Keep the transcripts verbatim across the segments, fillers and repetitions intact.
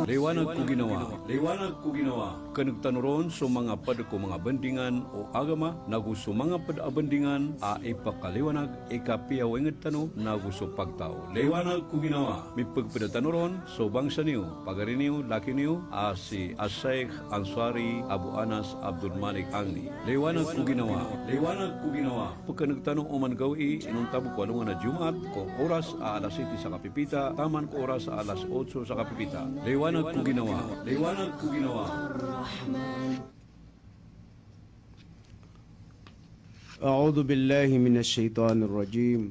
Liwanag ko ginawa. Liwanag ko ginawa. Keneg tano ron so manga ped ko manga bandingan o agama, nago so manga ped a bandingan a ipakaliwanag, ikapiyaw inged tano, nago so pagtaw. Liwanag ko ginawa. Mipegpeda tano ron so bangsa niyo, pagari niyo, laki niyo, a si Asheikh Ansari Abu Anas Abdul Malik Angni. Liwanag ko ginawa. Liwanag ko ginawa. Pekeneg tano oman gawii inonta bo ko alongan a Jumaat, ko oras a alas siyete sa kapipita, taman ko oras a alas otso sa kapipita. Liwanag ko ginawa. Liwanag ko ginawa. أعوذ بالله من الشيطان الرجيم.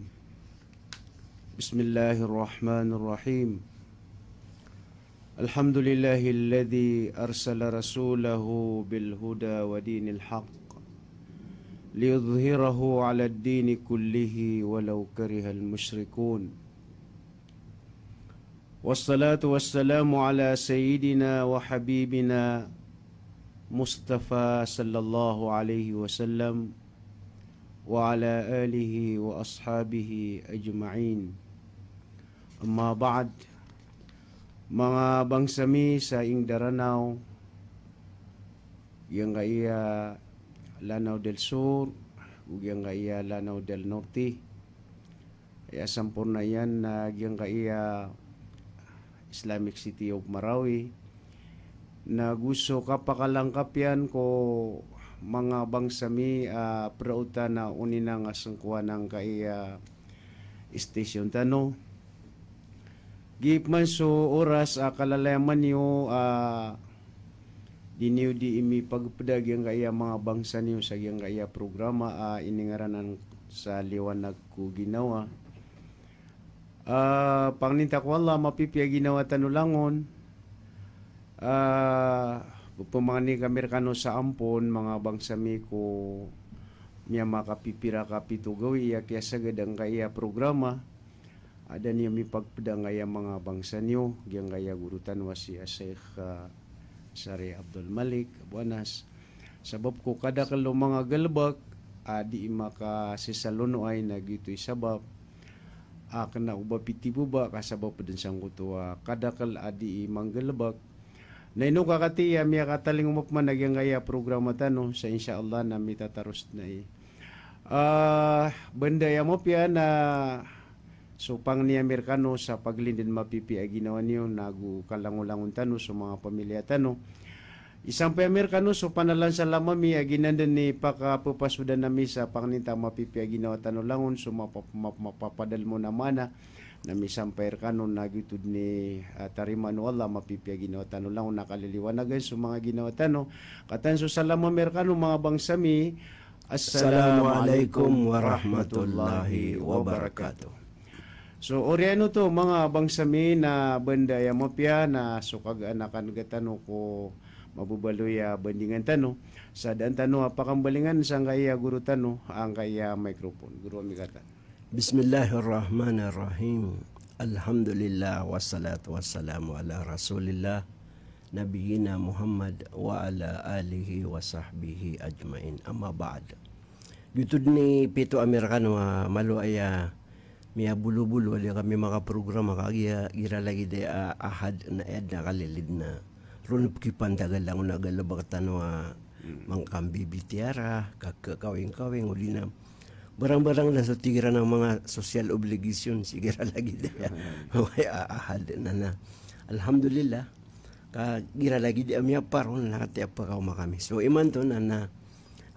بسم الله الرحمن الرحيم. الحمد لله الذي أرسل رسوله بالهدى ودين الحق ليظهره على الدين كله ولو كره المشركون. والصلاة والسلام على سيدنا وحبيبنا مصطفى صلى الله عليه وسلم وعلى آله وأصحابه أجمعين. Amma ba'd, manga bangsa mi sa Ingdaranaw, giyangkaya Lanao del Sur, go giyangkaya Lanao del Norte, aya samporna iyan na giyangkaya Islamic City of Marawi, nago so kapakalangkap iyan ko manga bangsa mi a praotan a oninang a sengkowan angkaya station tano. Giya peman so oras a kalalayaman iyo a di niyo di imipagpeda giyangkaya manga bangsa niyo sa giyangkaya programa a iningaranan sa Liwanag ko Ginawa. A, pangninta ko Allah a mapipiya ginawa tano langon. A, pemangni kami rekano sa ampon, manga bangsa mi, ko miyamakapipira ka pito gawii a kiyasagad angkaya programa a da niyo mipagpeda angkaya manga bangsa niyo, giyangkaya goro tano a si Sheikh, a, Ansari Abdul Malik Abu Anas. Sabap ko kadakel o manga galebek a dii makasesalonoay na giyoto i sabap a kena o ba pitibeba ka sabap den sangkoto a kadakel a dii manggalebek. Na ino ka kati a miyakatalingoma peman a giyangkaya programa tano sa insha Allah na mitataros na i. A, banda aya mapiya na so pangni ami rekano sa paglinden mapipiya a ginawa niyo nago kalangolangon tano so manga pamilya tano. Isampay ami rekano so panalan salam ami a ginanden i pakapepasodan ami sa pangninta mapipiya a ginawa tano langon so mapa-, map-, mapapadalem on a maana na misampay rekano na giyoto den i, a, tarimaan o Allah mapipiya a ginawa tano langon na kaliliwanagan so manga ginawa tano. Katan so salam ami rekano manga bangsa mi. Assalamu alaikum warahmatullahi wabarakatuh. So, oriyan oto, manga bangsa mi, na banda aya mapiya na so kagaan a kanega tano ko mababaloy a bandingan tano. Sa daan tano a pakambalingan sangkaya goro tano, angkaya microphone. Goro ami katan. Bismillahirrahmanirrahim. Alhamdulillah, wassalatu wassalamu ala Rasulillah, Nabiyina Muhammad wa ala alihi wa sahbihi ajmain. Amma ba'd. Giyoto den i pito ami rekano a malo aya miyabolobolo a di kami makaprograma kagiya igira lagid a Ahad na aya den a kalilid na roo na pekipantagal langon a galebek tano a mangkambibitiara, kakekawingkawing, odi na barangbarang na so tig iran a manga social obligation, sii igira lagid aya. Aya Ahad na na. Alhamdulillah. Kagiya lagid a miyaparo na kati a pekaoma kami. So, imanto na, na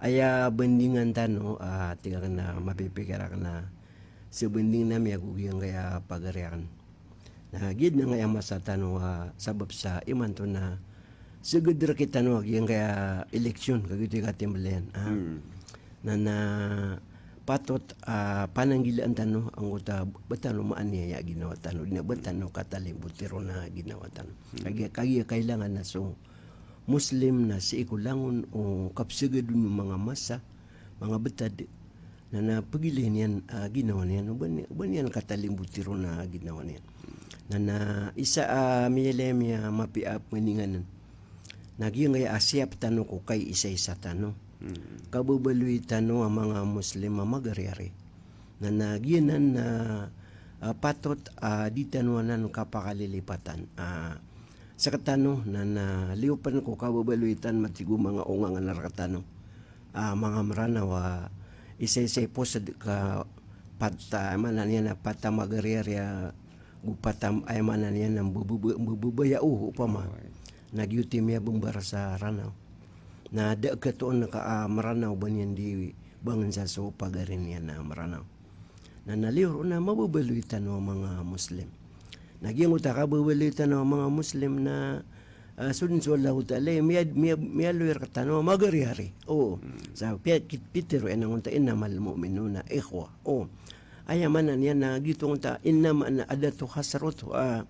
aya bandingan tano, a, tig aken a mapipikir aken a sebanding ami ago giyangkaya pagari aken. Na giya den angkaya masa tano a sabap sa imanto na seged rektano a giyangkaya election, kagiya katimbelen. A. Na, na patot a pananggilaan tano angkoto a ba tano maaniyaya a ginawa tano, di na ba tano katalimboti ron a ginawa tano. Kagiya, kagiya kailangan na so Muslim na sii ko langon o kapesegeden o manga masa, manga betad, na, na pegilay niyan a ginawa niyan, o ba ni-, o ba niyan katalimboti ron a ginawa niyan. Na, na isa a miyalem iya mapiya a peninganen. Na giyangkaya a siyap tano ko kaiisaisa tano. Kababaloy tano a manga Muslim a magariari. Na, na giyanan na, a, patot a di tano anan kapakalilipatan. A, Sktano na, na liyo pn ko kababaloy tano, matigo manga ongangan rktano a manga Mranaw a isaisa i posd ka pata, aya maana niyan na pata magariyari a, go pata, aya maana niyan na mbababa-, mbababaya o opama. Oway. Na giyoto i miyabmbar sa Ranaw. Na da khatoon ka a Mranaw ba niyan di bangsa so pagari niyan a Mranaw. Na, na liyo ron na mababaloy tano a manga Muslim. Na giyangkoto a kababaloy tano a manga Muslim na, ah, so dn so Allahu Ta'ala i miya-, miya-, miyaloy rktano a magariyari. O. Hmm. Sa piya-, kit-, pitharo iyan angkoto a, "Innamal mu'minuna ikhwa." O. Aya maana niyan na giyoto angkoto a, inna maana adatu hasr oto. Ah,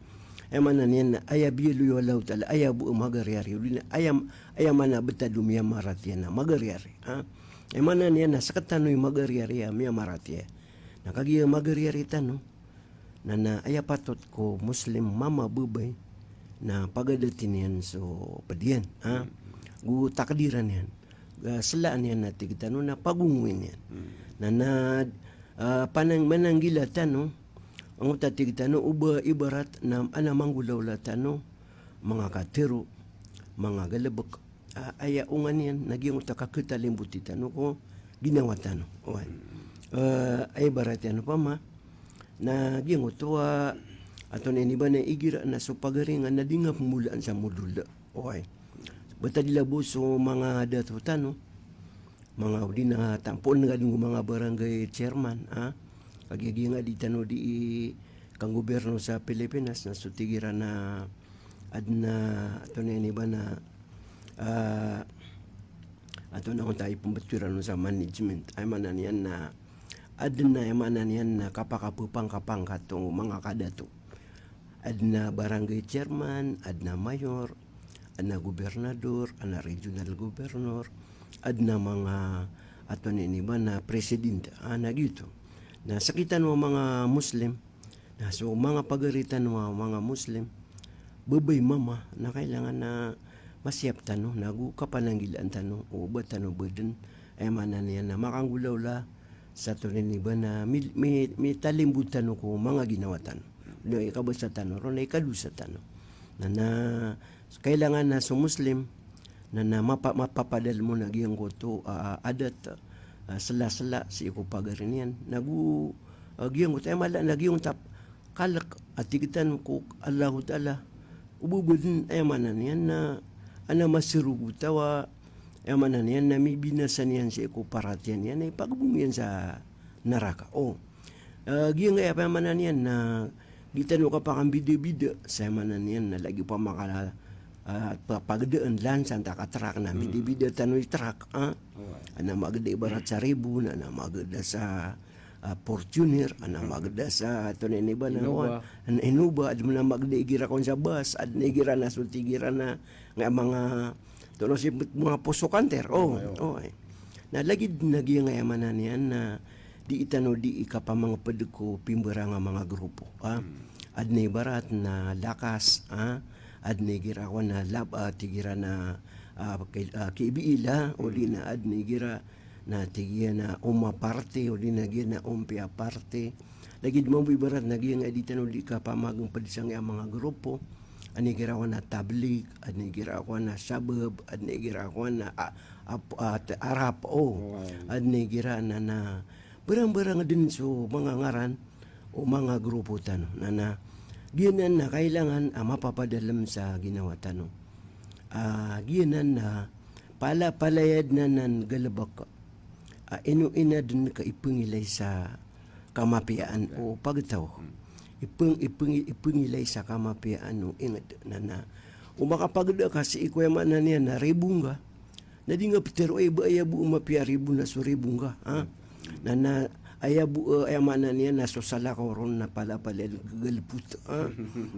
aya maana niyan na aya biyaloy o Allahu Ta'ala, aya bo a magariyari. Odi na aya, aya maana btad o miyamaratiyaya na magariyari. Ah. Aya maana niyan na sktano i magariyari a miyamaratiyaya. Na kagiya magariyari tano, na, na aya patot ko Muslim mama, babay, na pagadati niyan so pd iyan, ha? Hmm. Go takdiran iyan. Ga slaan iyan a tig tano na pagongowi niyan. Hmm. Na, na, ah, panang-, mananggila tano, angkoto a tig tano o ba ibarat na adn a manggolawla tano, manga katharo, manga galbk, a, aya onga niyan na giyangkoto a kakhatalimboti tano ko ginawa tano. Oway. Hmm. Eh, aya ibarat iyan opama na giyangkoto a, antonaa ini ba na igira na so pagari nga na di nga pmolaan sa modol. Oway. Btad i labo so manga dato tano, manga odi na tampoon nga dn go manga barangay chairman, a. Kagiya giyangkai a di tano di i kanggobirno sa Pilipinas na so tig iran na adn a, antonaa ini ba na, ah, antonaa angkoto a ipmbtowan iran on sa management. Aya maana niyan na adn a, aya maana niyan na kapakapepangkapangkat o manga kadato. Adn a barangay chairman, adn a mayor, adn a gobernador, adn a regional governor, adn a manga, antonaa ini ba na president, a, na giyoto. Na skitano a manga Muslim, na so manga pagari tano a manga Muslim, babay, mama, na kailangan na masiyap tano, na go kapananggilaan tano, o ba tano ba dn, aya maana niyan na makanggolawla sa, antonaa ini ba na mi-, mi-, mitalimbot tano ko manga ginawa tano. Na ikabasa tano ron na ikadosa tano. Na, na kailangan na so Muslim na, na mapa-, mapapadalm on a giyangkoto a, a, adat, a, slasla sii ko pagari niyan. Na go, a, giyangkoto, aya mala na giyangkoto a kalk a tig tano ko Allahu Ta'ala, o ba bo dn, aya maana niyan na adn a masarogotaw a, aya maana niyan na mibinasa niyan sii ko paratiyaya niyan na ipagbong iyan sa naraka. O. Eh, giyangkaya, aya maana niyan na di tano kapakambidabida sa, aya maana niyan na lagid opama ka, ah, pa-, pagdaan lansan ta ka trak na, hmm, bidabida tano i trak, a. Oway. Adn a magda ibarat sa Revo, na, na magda sa, ah, Fortuner, adn a magda sa, antonaa ini ba na, Innova. Wan, adn a Innova, adn a magda igira kon sa bus, adn a igira na so tig iran na, nga manga, antonaa sii, manga poso kanter. O, oway, oway. O, eh. Na lagid na giyangkaya, aya maana niyan na di tano di kapamangpd ko pimbarang a manga grupo, a. Hmm. Adn a ibarat na Lakas, a. Adn a igira kon na Lab-, a, tig iran na, a, K-, a, K B L, a, odi na adn a igira na tig iyan na Uma Party, odi na giya na Ompia Party. Lagid mambo ibarat na giyangkai a di tano di kapamangpd sangkai a manga grupo. Adn a igira kon na Tablig, adn a igira kon na Shabab, adn a igira kon na, a, ap-, a, t-, Arap, o. Oway. Adn a igira na, na barang-barang dn so manga ngaran o manga grupo tano. Na, na giyanan na kailangan a mapapadalm sa ginawa tano. A, giyanan na palapalaya dn anan galbk a ino-ino dn ka ipngilay sa kamapiyaan o pagtaw. Hmm. Ipng-, ipng-, ipngilay sa kamapiyaan o ingd, na, na o makapagda ka sii ko, aya maana niyan na Revo nga, na di nga ptharoa i ba aya bo a mapiya a Revo na so Revo nga, a. Hmm. Na, na aya bo, eh, aya maana niyan na so salakaw ron na palapalaya dn ka galbot, a.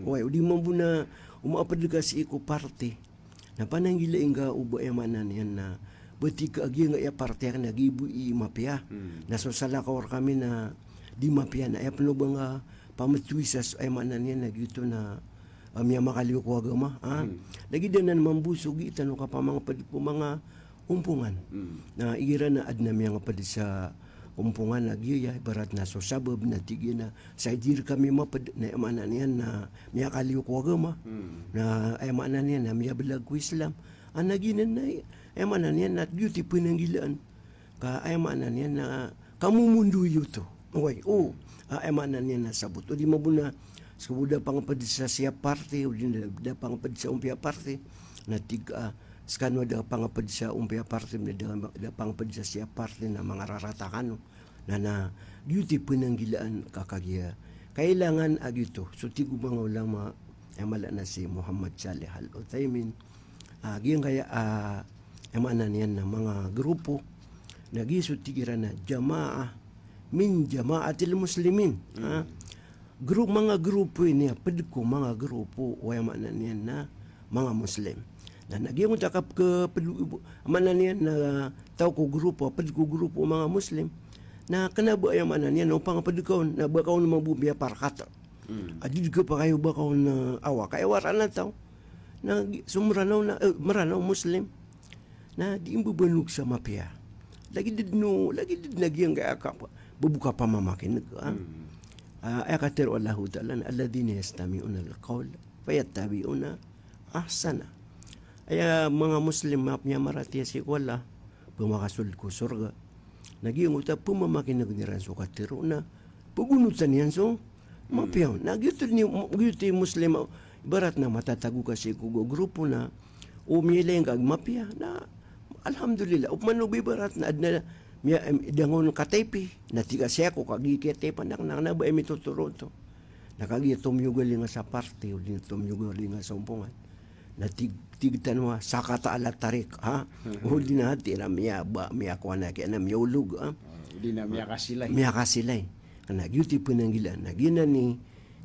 Oway, o di mambo na o makapd ka sii ko party na pananggilai nga o ba, aya maana niyan na, ba tig ka a giyangkaya party akn a giya bo i mapiya. Hmm. Na so salakaw rkami na di mapiya, na aya pn o ba nga pamtowisa so, aya maana niyan na giyoto na, a, miyamakaliyo ko agama, a. Hmm. Lagid anan mambo so giya tano kapamangpd ko manga ompongan. Hmm. Na igira na adn a miyangpd sa ompongan a giyaya, ibarat na so Shabab na tig iyan a sa di rkami mapd, na aya maana niyan na miyakaliyo ko agama. Hmm. Na aya maana niyan na miyablag ko Islam. Ana giyanan na, aya maana niyan na giyoto i pnanggilaan. Ka aya maana niyan na kamomondoy oto. Oway, o. A, aya maana niyan na sabot. O di mambo na, ska bo da pangpd sa siyap parti, o di na da pangpd sa ompiya parti. Na tig a, skano da pangpd sa ompiya parti, na da, da pangpd sa siyap parti na mangararata kano. Na, na giyoto i pnanggilaan ka kagiya kailangan a giyoto. So tig o manga ulama, aya mala na si Muhammad Salih Al-Uthaymin, a, giyangkaya, a, aya maana niyan na manga grupo, na giya so tig iran na jamaah min jamaatil muslimin. A, gru-, manga grupo ini a pd ko manga grupo o aya maana niyan na manga Muslim. Na, na giyangkoto a kap-, kpd-, maana niyan na taw ko grupo a pd ko grupo o manga Muslim. Na kna ba aya maana niyan na o pangpd ka on, na ba ka on mambo miyaparakat. A di dn khapakay o ba ka on, a, awa, ka aya waraan a taw. Na gi-, so Mranaw na, e, Mranaw Muslim. Na di mbabanog sa mapiya. Lagid dn o, lagid dn a giyangkaya kap-, ba bo kapamamakin'g, a. A, aya katharo o Allahu Ta'ala na, "Alladhina yastami'unal qawla fayattabi'una ahsanah." Aya manga Muslim a miyamaratiyaya sii ko Allah, pmakasold ko sorga. Na giyangkoto a pmamakin'g iran so katharo na pagonotan iyan so mapiya on. Na giyoto ni, giyoto i Muslim, ibarat na matatago ka sii ko grupo na o miyailay ngka a mapiya, na alhamdulillah. Opama o ba ibarat na adn a miya, em, da ngka on kataypi, na tig ka sii ko kagiya kiyataypan akn, na kna ba i mitotoro oto. Na kagiya tomiyogali ngka sa parti, o di na tomiyogali ngka sa ompongan. Na tig, tig tano a sakata ala tariq, ha? O di na hati na miya, ba, miyakowa na kiya na miyaolog, ha? O di na miyakasilay. Miyakasilay. Kna giyoto i pnanggilaan. Na giyanan i,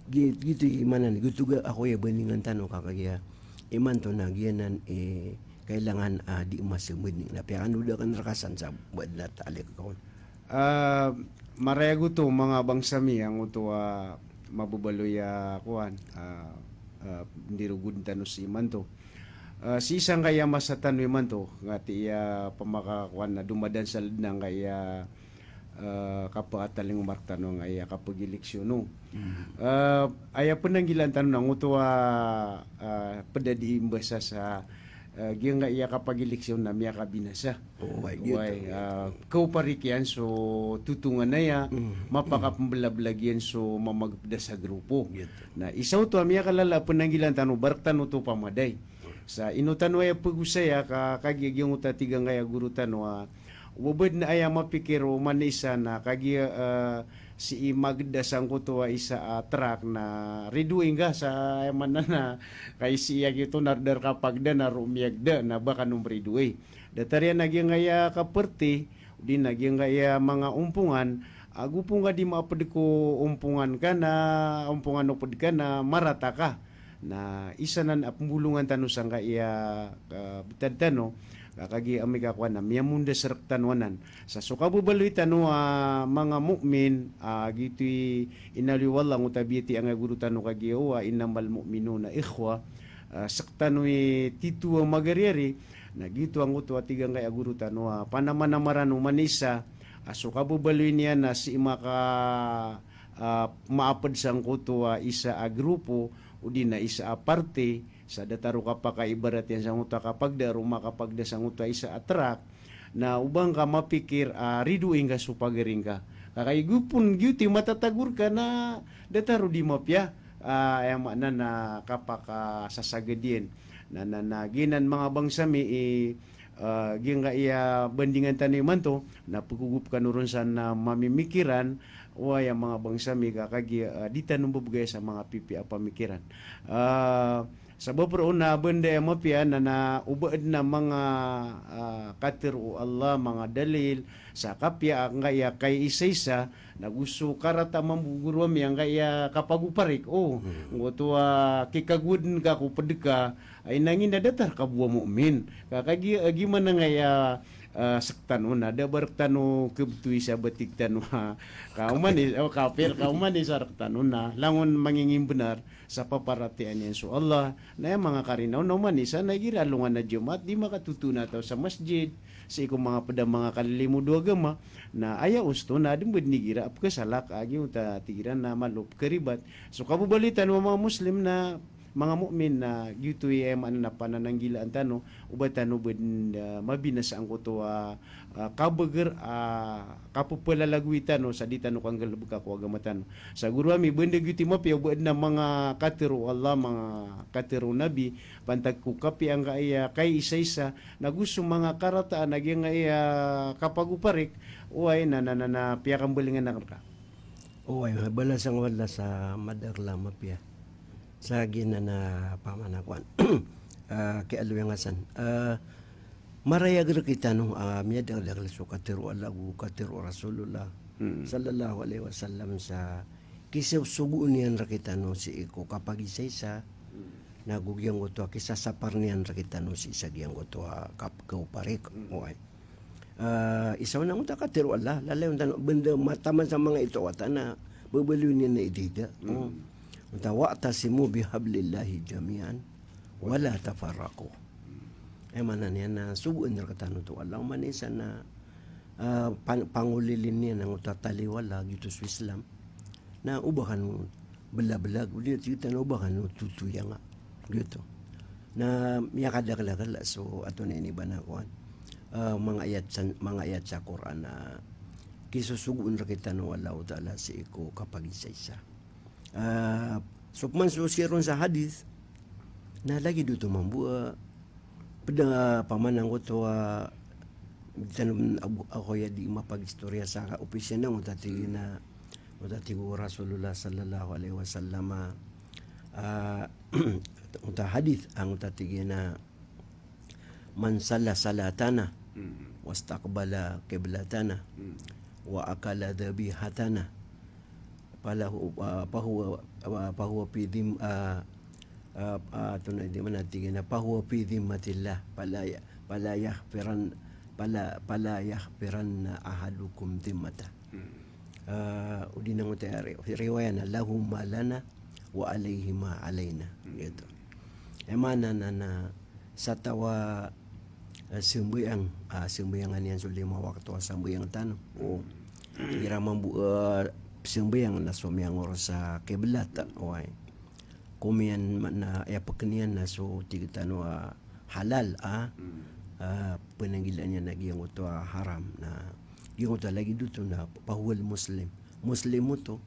gi-, giyoto i maana niyan, giyoto ga ako aya bandingan tano ka kagiya imanto na giyanan i kailangan a di masmbadn. Na piyakanoda akn rka san sa ba dn a taliq ka on. A, marayag oto manga bangsa mi, angkoto a mababaloy a kowan, a, a, ndirogod tano sii imanto. A, sii sangkaya masa tano imanto, ngati iya pamakakowan na domadan sa ldn angkaya, a, kapatalingoma rktano angkaya kapagiliksyon o. A, aya pnanggilaan tano na angkoto a, a, pd a di imbasa sa, a, giyangkaya kapagiliksyon na miyakabinasa. Oway, giyoto. Oway, a, kaoparik iyan so totonganay a mapakapmblablag iyan so mamagpda sa grupo. Giyoto. Na isa oto a miyakalala a pnanggilaan tano, ba rktano oto pamaday. Sa ino tano aya pagosaya ka kagiya giyangkoto a tig angkaya goro tano a, o ba dn a aya mapikir o manosiya na kagiya, a, sii magda sangkoto a isa a trak na ridoay ngka sa aya maana na kagiya sii a giyoto na da rka pagda na roo miyagda na ba kano mridoay. Datar iyan a giyangkaya kaparti, o di na giyangkaya manga ompongan, ago pn ka di maapd ko ompongan ka na, ompongan o pd ka na marata ka. Na isa nan a pmbolongan tano sangkaya, a, btad tano, ka kagiya amay ka kowan na miyamondas rktano anan. Sa so kababaloy tano a manga mu'min, a, giyoto i inaloy o Allah angkoto a biyatiya angkaya goro tano kagiya o a, "Innamal mu'minuna ikhwa." A, sktano i tito a magariyari, na giyoto angkoto a tig angkaya goro tano a panamanamaran o manosiya a so kababaloy niyan na sii maka, a, maapd sangkoto a isa a grupo, o di na isa a parti, sa datar o kapakaibarat iyan sangkoto a kapagda, roo makapagda sangkoto a isa a trak, na o ba ngka mapikir a ridoay ngka so pagari ngka. Ka kagiya gopn giyoto i matatago rka na datar o di mapiya, a, aya maana na kapakasasagad iyan. Na, na, na giyanan manga bangsa mi i, a, giyangkaya bandingan tano imanto, na pkogop kano ron san na mamimikiran, oway a manga bangsa mi ka kagiya, a, di tano mbabgay sa manga pipiya a pamikiran. A, sabap roo na ba dn a aya mapiya na, na o ba dn a manga, a, katharo o Allah, manga dalil, sa kapiya angkaya kaiisaisa, na go so karata mambo goro ami angkaya kapagoparik. O, angkoto a kikagowad ngka ko pd ka, ay nangina datar ka bo a mu'min. Ka kagiya, a, giyanan angkaya, a, sktano na, da ba rktano khabtowi sa batig tano a, ka oman i, o, kapir, ka oman i sa rktano na, langon mangingimbnar, sa paparatiyayaan iyan so Allah. Na aya manga karinaw na oman i sa na igira alongan a Jumaat, di makatotoon a taw sa masjid, sii ko manga pd a manga kalilimod o agama, na aya osto na adn bo dn igira a pkhasalak a giyoto a tig iran na malo pkharibat. So kababaloy tano a manga Muslim na manga mu'min na giyoto i aya maana na panananggilaan tano, o ba tano bed, ah, mabinasa angkoto a, ah, kabeger, ah, kapepelalagoy tano sa di tano kanggalebeka ko agama tano. Sa goro ami, benda giyoto i mapiya o ba aden a manga katero o Allah, manga katero o Nabi, pantag ko kapiya angkaya kaisaisa, na go so manga karataan a giyangkaya kapagoparik, oway, na, na, na, na piyakambalingan aken reka. Oway, balasan ko Allah sa madakel a mapiya. Sa giyanan a pamanakoan. Ah, kialoyangasan. Ah, marayag rekitano, ah, miyadakdakel so katero o Allah ago katero o Rasulullah, hmm, sallallahu alaihi wasallam sa kisosogoon iyan rekitano sii ko kapagisaisa, hmm, na go giyangkoto a kisasapar niyan rekitano sii sa giyangkoto a kap-, kaoparik. Hmm. Oway. Ah, isa on angkoto a katero o Allah, lalayon tano, benda mataman sa manga ito a wata na bebaloy niyan na idida. Hmm. Oh. Angkoto a, "Wa'tasimu bihablillahi jami'an, wala tafarraqu." Hmm. Aya maana niyan na sogoon rekitano oto o Allah, oman i isa na, ah, pan-, pangolilin iyan angkoto a tali o Allah, giyoto so Islam. Na o ba kano belabelag, o di na tig tano o ba kano totoyanga. Giyoto. Na miyakadakel-dakel so, antonaa ini, ba na kowan. Ah, manga ayat san, manga ayat sa Qur'an na kisosogoon rekitano o Allahu Ta'ala sii ko kapagisaisa. Ah, so peman so siyaron sa hadith, na lagid oto mambo, ah, ped a pamanangkoto a, ah, di tano, ago, ago aya di mapagistoriya sa opisiyan angkoto a tig iyan a, angkoto a tig o Rasulullah sallallahu alaihi wasallam, ah, angkoto a hadith, angkoto a tig iyan a, "Man salla salatana, hmm, wastaqbala qiblatana, hmm, wa akala dhabihatana, falahu, ah, fahuwa, ah, fahuwa fi dhim-, ah, ah, ah, antonaa ini, ba na tig iyan a, fahuwa fi dhimmatillah, fala ya-, fala yahfiran-, fala, fala yahfiranna ahadukum dhimmata." Hmm. Ah, o di na angkoto a ri-, riwaya na, "Lahu ma lana wa alaihi ma alaina." Hmm. Giyoto. Aya maana na, na sa taw a, ah, sambayang, ah, sambayangan iyan so lima wakto a sambayang tano. O. Igira mambo, ah, sambayang na so miyangoros sa kiblat, oway. Komiyan ma-, na aya peken iyan na so tig tano a halal, ah, hmm, ah, penanggilaan iyan a giyangkoto a haram, na giyangkoto a lagid oto na fahuwal Muslim. Muslim oto,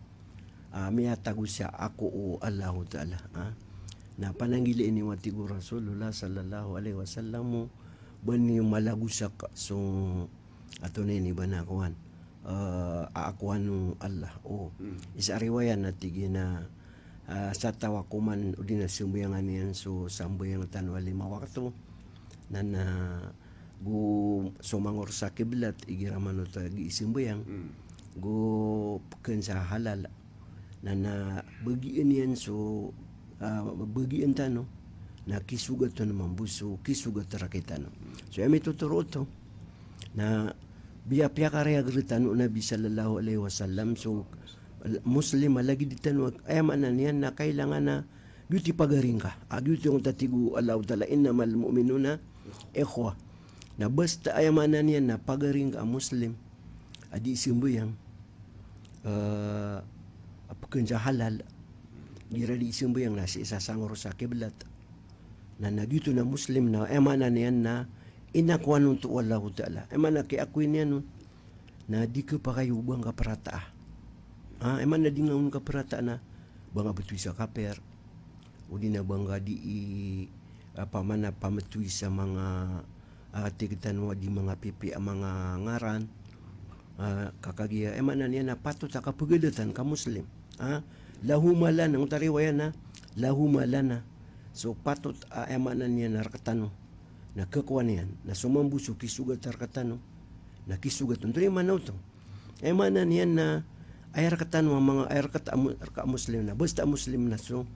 ah, miyatago sa ako o Allahu Ta'ala, ah. Na pananggila ini a tig o Rasulullah sallallahu alaihi wasallam, ba niyo malagosak so, antonaa ini, ba na kowan, eh, a akowan o Allah. O. Hmm. Isa a riwaya na tig iyan a, ah, sa taw a koman o di na sambayangan iyan so sambayang tano a lima wakto. Na, na go so mangoros sa kiblat igira manoto a gii sambayang. Hmm. Go peken sa halal. Na, na bagian iyan so, ah, bagian tano, na kisogat on mambo so kisogat rektano. So aya mitotoro oto na biya piyakarayag rektano o Nabi sallallahu alaihi wasallam so Muslim a lagid tano, aya maana niyan na kailangan a giyoto i pagari ngka. A giyoto i angkoto a tig o Allahu Ta'ala, "Innamal mu'minuna ikhwah." Na basta aya maana niyan na pagari ngka a Muslim a dii sambayang, eh, a peken sa halal, igira dii sambayang na sii sa sangoros sa kiblat. Na, na giyoto na Muslim na, aya maana niyan na inakowan on oto o Allahu Ta'ala. Aya maana kiyakowa niyan on na di khapakay o ba ngka perataa. Ah, aya maana di ngka on kaperataa na ba ngka betowi sa kapir. O di na ba ngka dii, apa, mana pametowi sa manga, ah, tig tano a di manga pipiya a manga ngaran. Ah, ka kagiya, aya maana niyan na patot a kapegadatan ka Muslim. Ah, lahu ma lana, angkoto a riwaya na, lahu ma lana. So patot a, aya maana niyan na rektano na khakowa niyan, na so mambo so kisogat a rektano na kisogat on. Antonaa i maana oto? Aya maana niyan na aya rektano a manga, aya rekt a mu-, rek a Muslim na, basta a Muslim na so,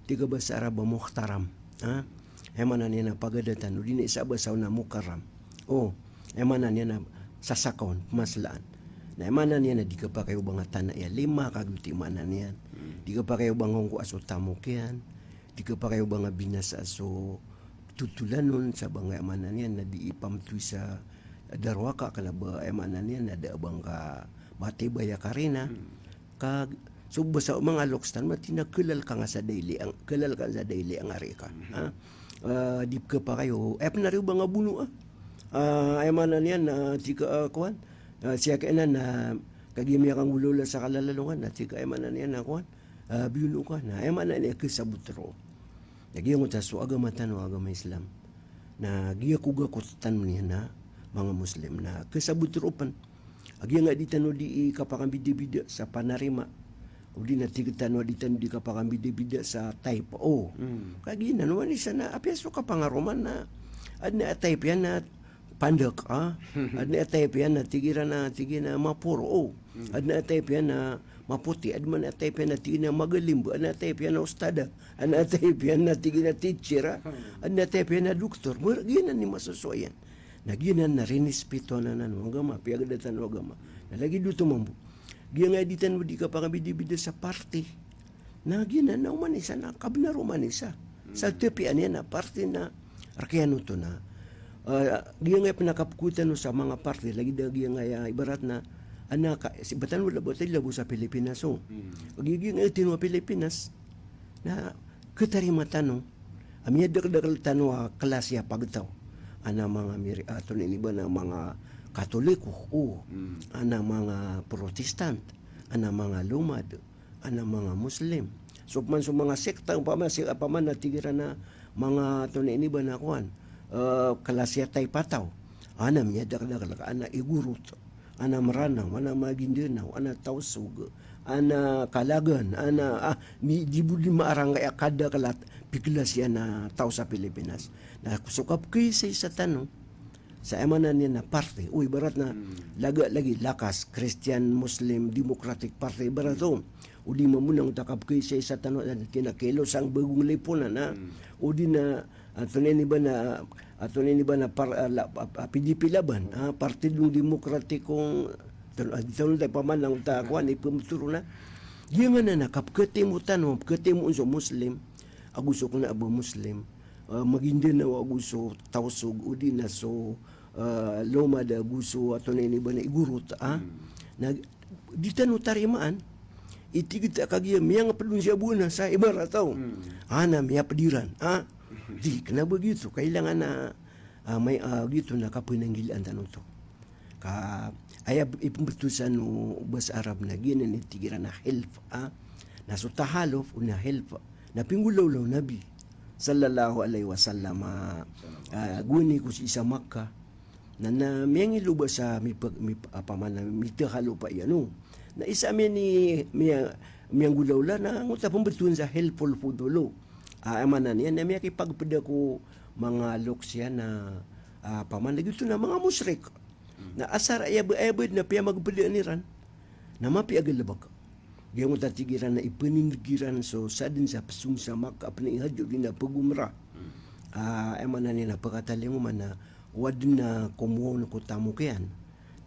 tig a basa Arab a muhtaram. Ha? Aya maana niyan na pagadatan, o di na isa a basa on na mukarram. O, aya maana niyan na sasakaw on, pemaslaan. Na aya maana niyan na di khapakay o ba ngka tanai a lima, ka giyoto i maana niyan. Hmm. Di khapakay o ba ngka ongkoa so tamok iyan. Di khapakay o ba ngka binasa so totolan on, sa ba ngka, aya maana niyan na dii pametowi sa darowaka, kena ba, aya maana niyan na da a ba ngka matibay a karina. Hmm. Ka, So basa o manga loks tano na tig iyan a kalal ka nga sa daily ang, kalal ka nga sa daily ang ari ka. Mhm. Ha? Ah, di pkhapakay o, aya pn ari o ba nga bono a. Ah, aya maana niyan na tig ka, ah, kowan. Ah, sii ka anan na kagiya miyakanggolawla sa kalal a alongan, na tig ka aya maana niyan na kowan. Ah, biyono ka, na aya maana niyan a khasabot roo. Na giyangkoto a so agama tano a agama Islam. Na giya ko gakot tano niyan a manga Muslim. Na khasabot roo pn a giyangkai a di tano di kapakambidabida sa panarima. O di na tig tano a di tano di kapakambidabida sa type. O. Mm. Kagiya na, oway, isa na, apiya so kapangaroman na, adn a type iyan na pandak, ah. Adn a type iyan na tig iran a, tig iyan a maporo, o. Mm. Adn a type iyan na mapoti, adn man a type iyan na tig iyan a magalimba, adn a type iyan na ustada, adn a type iyan na tig iyan a teacher, ah. Mm. Adn a type iyan na doktor. Mar-, giyanan i masosowa iyan. Na giyanan na rinispeto anan o agama, piyagdatan o agama. Na lagid oto mambo. Giyangkai a di tano di kapakambidabida sa parti. Na giyanan na oman isa na kabnar oman isa. Hmm. Sa tapi aniyan na parti na rk iyan oto na. Ah, giyangkai a pn a kapkowaan tano sa manga parti, lagid a giyangkai a ibarat na, ana ka, si batan wala batan labo sa Pilipinas, o. Hmm. Giyangkai a tino a Pilipinas. Na khatarima tano a miyadakdakl tano a klasi a pagtaw. Ana manga miri-, ah, antonaa ini ba na manga Katoliko, o. Hmm. Ana manga Protestant, ana manga Lomad, ana manga Muslim. So pman so manga sekta, opama si, opama na tig iran a manga antonaa ini ba na kowan, eh, klasi a taypa taw. Ana miyadakdakl ka, ana Igorot, ana Mranaw, ana Maguindanao, ana Tausug, ana Kalagan, ana, ah, mi, di bo di maarangkaya kadakl a piklasi ana taw sa Pilipinas. Na so kapkaisaisa tano sa aya maana niyan na parti. O ibarat na, hmm, laga lagi lakas, Christian, Muslim, Democratic Party, ibarat oto. O di mambo na ngota kapkaisaisa tano, na tig iyan a kelo sang bagong liponan, ha. Hmm. O di na, antonaa ini ba na, antonaa ini ba na par-, ah, la-, ah, ah, P D P Laban, ah, Partidong Demokratikong, tan-, ah, di tano da pamanang ta kowan i pmbtoro na. Giyanan a kapkhatimo tano, kapkhatimo so Muslim ago so kna a ba Muslim, ah, Maguindanao ago so Tausug, o di na so, ah, Lomad ago so antonaa ini ba na Igorot, ah. Hmm. Na di tano tarimaan i tig ta kagiya miyangapd on sa bona sa ibarat o. Hmm. Ana miyapd iran, ah. Di kna ba giyoto, kailangan a, ah, may, ah, giyoto na kapnanggilaan tano oto. Ka aya ipmbtowan o basa Arab na giyanan i tig iran a hilf, ah. Na so tahaluf o na hilf na pinggolawla o Nabi sallallahu alaihi wasallam, ah, ah, gowani ko sii sa Makkah. Na, na miyangiloba sa mipag-, mip-, opama na mitahaluf iyan o. Na isa miyan i, miya-, miyanggolawla na ngota pmbtowan sa hilful fudul o. Ah, aya maana niyan na miyakipagpda ko manga loks iyan na, ah, opama na giyoto na manga mushrik. Hmm. Na asar aya ba, aya ba na piyamagpdaan iran na mapiya a galbk. Giyangkoto a tig iran na ipnindg iran so sadn sa psong sa Makkah a pnaihaji odi na pagomra. Hmm. Ah, aya maana niyan na pkatalingoma na o adn a komowa on ko tamok iyan.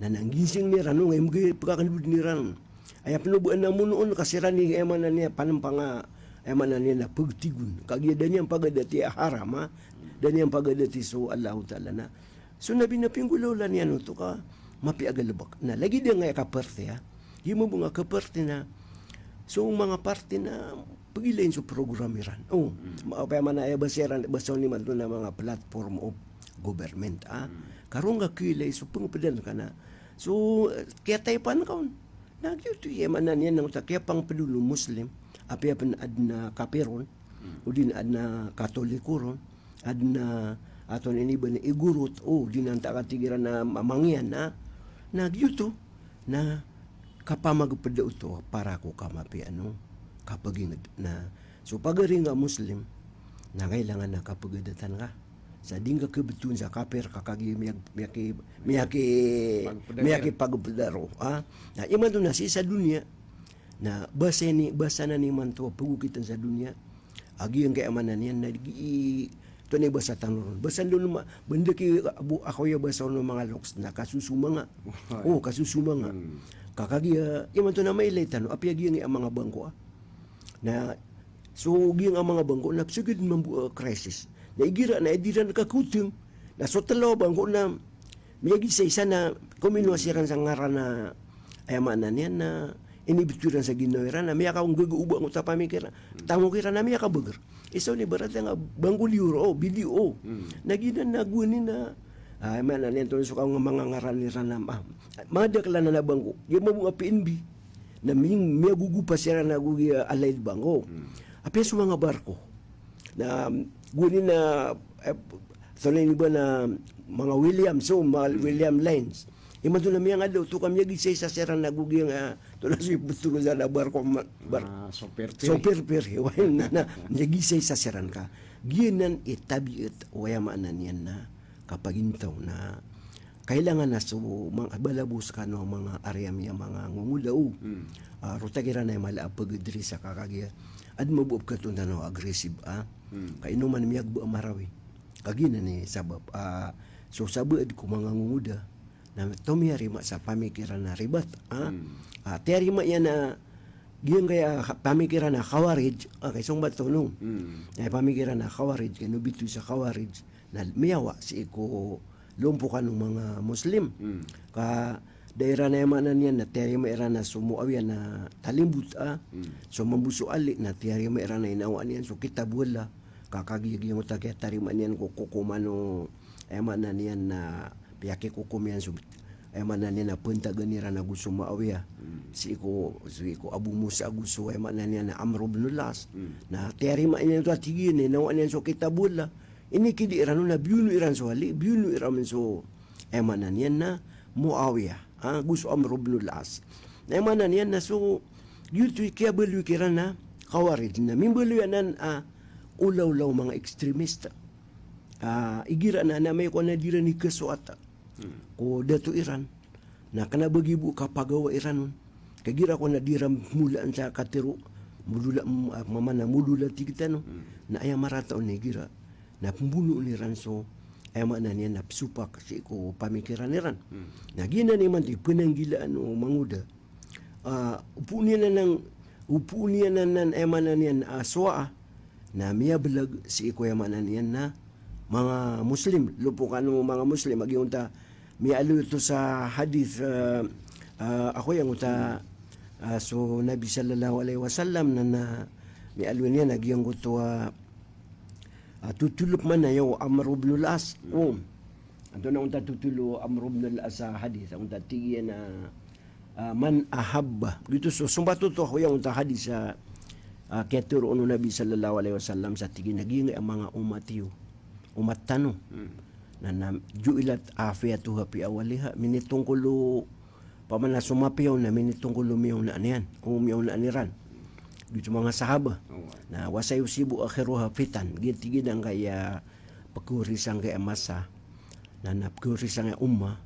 Na nangginsing iran on, aya mgi pkakndod iran. Aya pn o ba na mono on ka siran i, aya maana niyan, panmpang a, aya maana niyan na pgtigon. Kagiya da niyan pagadati a haram, ha. Da niyan pagadati so Allahu Ta'ala na. So Nabi na pinggolawla niyan oto ka mapiya a galbk. Na lagid angkaya kaparti, ha. Giya mambo nga kaparti na so manga parti na pgilain so program iran. O, hmm, ma-, opama na aya basa iran, basa on imanto na manga platform of government, ah. Hmm. Ka roo nga kailay so pngpdan ka na so, eh, kiyataypan ka on. Na giyoto i aya maana niyan na ngota kiyapangpd on o Muslim, apiya pn adn a kapir on, hmm, odi na adn a Katoliko ron, adn a antonaa ini ba na Igorot, o, di na antaa ka tig iran a ma-, mangiyan, na, na giyoto, na kapamagpda oto para ko kamapiya o kapagingd. Na so pagari nga Muslim na kailangan na kapagadatan ka sa di nga khabtowan sa kapir ka kagiya miyag-, miyaki-, miyaki-, pagpda, miyakipagpda roo, ha. Na imanto na sii sa doniya, na basa ini, basa nan imanto a pgokitan sa doniya a giyangkaya maana niyan na di, oto na i basa tano ron. Basa ndo ma, ba ndaki bo, ako aya basa on o manga loks na kasosomanga. Ay. O, kasosomanga. Hmm. Ka kagiya imanto na mailay tano apiya giyangkaya manga bangko, ah. Na so giyangkaya manga bangko na psgd mambo a crisis. Na igira na di ran kakotng. Na so tlo a bangko na miyagisaisa na kominowa siran sa ngaran a, aya maana niyan na Inibtoy iran sa ginawa iran a miyakaonggagaoba angkoto a pamikiran. Hmm. Tango kiran a miyakabagr. Isa on ibarat iyan a bangko liyo roo, biliyo. Hmm. Na giyanan na gowani na, ah, maana niyan oto so ka manga ngaran iran a, ah, manga dakl anan a bangko. Giya mambo a P N B. Na mi-, miyagogopa siran ago giya, ah, Allied Bangko. Hmm. Apiya so manga barko. Na gowani na, eh, so na ini ba na manga Williams, so manga, hmm, Williams Lines. Imanto na miyangadao oto ka miyagisaisa siran ago giya, ah, oto na so ibtoro sa na barko ma-, bar-, ah, so pirpir. So pirpir, oway, na, na, miyagisaisa siran ka. Giyanan i tabiat, oway, aya maana niyan na kapagintaw na kailangan a so manga, balabaw skano a manga ari ami a manga ngongoda o. Hmm. Ah, roo ta kiran a mala a pagdress a ka kagiya adn mambo a pkhatongan tano a aggressive, ah. Hmm. Ka ino man miyagba a Marawi. Ka giyanan i sabap, ah, so sabaad ko manga ngongoda na tomiyarima sa pamikiran a ribat, ah. Hmm. Ah, tiyarima iyan a giyangkaya pamikiran a Khawarij, ah, kaisong ba tono. Hmm. Eh, pamikiran a Khawarij, kano bitoy sa Khawarij. Na miyawa sii ko lompokan o manga Muslim. Hmm. Ka da iran, aya maana niyan na tiyarima iran a so Muawiyah na talimbot, ah. Hmm. So mambo so Ali na tiyarima iran a inawaan iyan so Kitabullah. Ka kagiya giyangkoto a kiyatarimaan iyan ko kokoman o, aya maana niyan na piyakikokom iyan so, aya maana niyan na pntagan iran ago so Muawiyah. Hmm. Sii ko, sii ko Abu Musa ago so, aya maana niyan na Amr ibn al-As. Hmm. Na tiyarima iyan oto a tig iyan a inawaan iyan so Kitabullah. Inikidi iran on na biyono iran so Ali, biyono iran so, aya maana niyan na Muawiyah, ah, ago so Amr ibn al-As. Na aya maana niyan na so, giyoto i kiyabaloy kiran a Khawarij na mimbaloy anan a olaola o manga extremist. Ah, igira anan a amay ko anan a di iran ikasoat ko dato iran. Na kna ba giya bo kapagawa iran on. Kagira ko na di iran molaan sa katero, molola, ah, mamana molola tig tano. Hmm. Na aya marata on igira na pmbonoon iran so, aya maana niyan na psopak sii ko pamikiran iran. Hmm. Na giyanan imanto i pnanggilaan o mangoda. Ah, opoon iyan anan, opoon iyan anan, aya maana niyan, ah, sowaa. Na miyablag sii ko, aya maana niyan na manga Muslim, lompokan o manga Muslim, a giyangkoto a miyaaloy oto sa hadith, ah, ah, ako giyangkoto a, ah, so Nabi sallallahu alaihi wasallam na, na miyaaloy niyan a giyangkoto a, ah, totolo pman a Amr ibn al-As. Hmm. O. Antonaa onta totolo o Amr ibn al-As sa hadith, onta tig iyan a, ah, "Man ahabba." Giyoto so sombat oto, ako giyangkoto a hadith a, ah, kiyatero o Nabi sallallahu alaihi wasallam sa tig iyan a giyangkai a manga omat iyo, omat tano. Hmm. Na, na ju'ilat afiyatuha fi awwaliha, minitongkol o, pamana so mapiya on na minitongkol o miyaonaan iyan, o miyaonaan iran. Giyoto manga sahaba. Oh. Na wa sayusibu akhiruha fitan. Giya tig iyan angkaya pkhawari sangkaya masa. Na, na pkhawari sangkaya umma.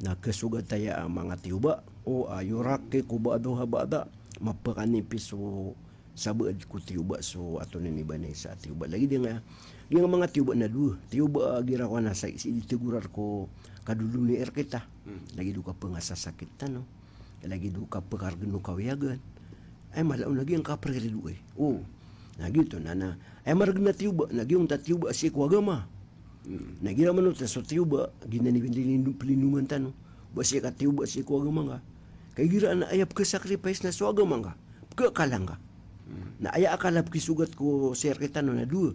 Na kasogat aya a manga tiyoba. O, ah, yuraqqiqu ba'duha ba'da. Mapakanipis o sabaad ko tiyoba so, ato ini ba na isa a tiyoba. Lagid aya nga, aya nga manga tiyoba na dowa. Tiyoba, ah, igira ko anan sa, sii di tegorar ko kadoloniya rkita. Hmm. Lagid o kapangasasakit tano. Lagid o kapakargn o kawiyagan. Aya mala on na giyangkai a priridoay. O. Na giyoto na, na aya margn a tiyoba, na giyangkoto a tiyoba sii ko agama. Hmm. Na igira manoto so tiyoba, giyanan i plin-, plindongan tano. Ba sii ka tiyoba sii ko agama ngka. Ka igira anan a aya pkha-sacrifice na so agama ngka, pkhaakala ngka. Hmm. Na aya akal a pkhisogat ko sii rkitano na dowa.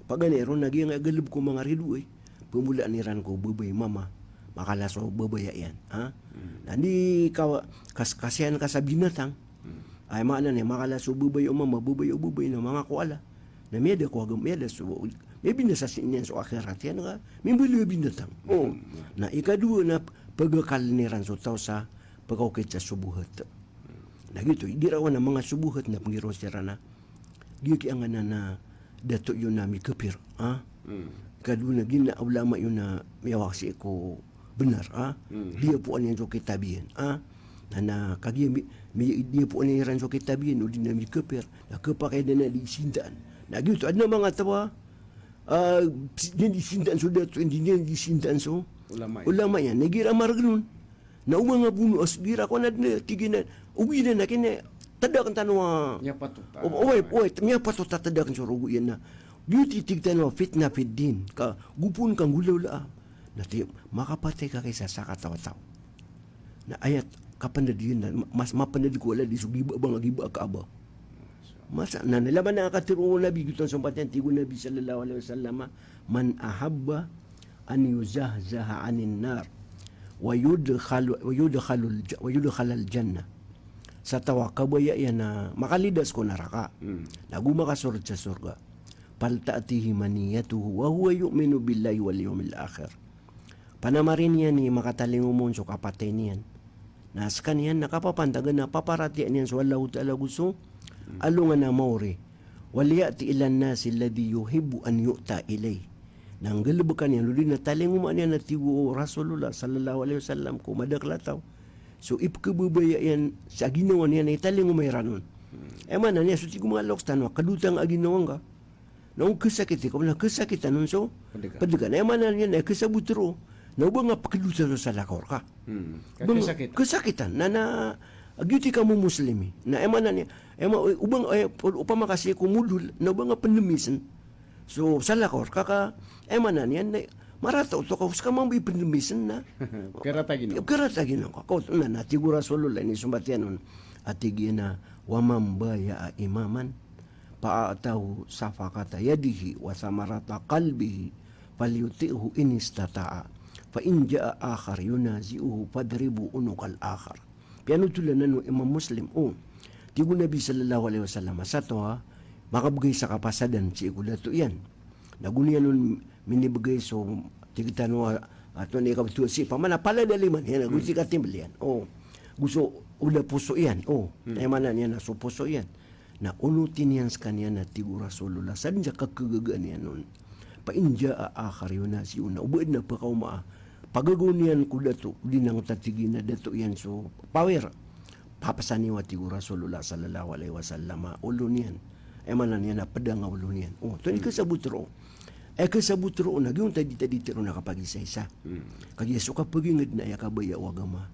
Paganay ron na giyangkai a galbk o manga ridoay, pmolaan iran ko babay mama, makala so babay a iyan, ha? Hmm. Na di ka, kas-, kasiyan ka sa binatang. Hmm. Aya maana niyan, makala so babay o mama, babay o babay na manga koala. Na miyada ko agama, miyada so, miyabinasa sii niyan so akhirat iyan ka mimbaloy a binatang. O. Hmm. Na ikadowa na pagakaln iran so taw sa pkaokit sa subuhat. Hmm. Na giyoto, igira ko anan a manga subuhat na pnggiraw siran a giya kiyanganan a dato iyo na mikapir, ha? Hmm. Ikadowa na giyanan a ulama iyo na miyawa sii ko bnar, ha? Hmm. Diyapoan iyan so kitab iyan, ha? Na, na kagiya mi-, mi-, diyapoan iran so kitab iyan, odi na mikapir, na khapakay dn a di sindaan. Na giyoto, adn a manga taw a, ah, di sindaan so dato, di, di sindaan so ulama iyan. Ulama iyan. Na igira margn on. Na o manga bono a so igira ko anan a tig iyan a, o giyanan a kna, tadakn tano a. Miyapatot a. O, oway, oway, miyapatot a tadakn so rogo iyan na. Giyoto i tig tano a fitna fid din, ka, gopoon ka nggolawlaa. Na ti, makapatay ka kisa sakataw a taw. Na aya Kapndad iyan na, ma-, mas mapndad ko Allah di so giba bang a giba a Kaaba. Masa, na, na laman a katharo o Nabi, giyoto so sompat iyan, tig o Nabi sallallahu alaihi wasallam, "Man ahabba an yuzahzaha anin nar, wa yudkhalu-, wa yudkhalul ja-, wa yudkhalal jannah." Sa taw a kabaya iyan a makalidas ko naraka. Hmm. Na go makasold sa sorga. Falta'tihi maniyatuhu wa huwa yu'minu billahi wal yawmil akhir. Panamarin iyan i makatalingoma on so kapatay niyan. Na skaniyan na kapapantagan a paparatiyayaan iyan so Allahu Ta'ala go so alongan a maori. Wal ya'ti ilan nasi alladhi yuhibbu an yu'ta ilayh. Na nggalbkan iyan, odi na talingomaan iyan a tig o Rasulullah sallallahu alaihi wasallam ko madakl a taw so ipkhababaya iyan sa ginawa niyan a italingoma iran on. Aya maana niyan so tig o manga loks tano a kadotang a ginawa ngka. Na o kasakitan ka, na kasakitan on so pd ka. Pd ka. Na aya maana niyan na kasabot roo na o ba nga pkhadosa so salakaw rka. Hmm. Ba nga kasakitan. Kasakitan. Na, na, giyoto i kamomoslimi. Na aya maana niyan, aya ma-, o ba nga, eh, opama ka sii ko modol, na o ba nga pndmisn so salakaw rka ka, aya maana niyan na marata oto ka, ska mambo i pndmisn na. Karata ginawa. Karata ginawa ka. Ka oto na, na tig o Rasulullah, inisompat iyan on. A tig iyan a, "Wa man baya'a imaman, fa a'tahu safaqata yadihi wa samarata qalbihi, falyuti'hu in istata'a. Fa in ja'a akhar yunazi'uhu fadribu unuqal akhar." Piyanotolan anan o Imam Muslim. O, tig o Nabi sallallahu alaihi wasallam, sa taw a makabgay sa kapasadan sii ko dato iyan. Na go niyan on minibgay so tig tano a, ato ni kabto sii, pamana palad a lima niyan, go sii katimbl iyan. O, go so oda poso iyan. O, aya maana niyan na so poso iyan. Na onoti niyan skaniyan a tig o Rasulullah, sa dn sa kakhagagaan iyan on. Fa in ja'a akhar yunazi'uhu, na o ba adn a pkaoma a pagagaw niyan ko dato, odi na ngka tig iyan a dato iyan so power. Papasani o a tig o Rasulullah sallallahu alaihi wasallam a olo niyan. Aya maana niyan na pdang a olo niyan. O, oto i kasabot roo. Aya kasabot roo na giyangkoto a di ta di tharoon a kapagisaisa. Hmm. Kagiya so kapagingd na aya kabaya o agama.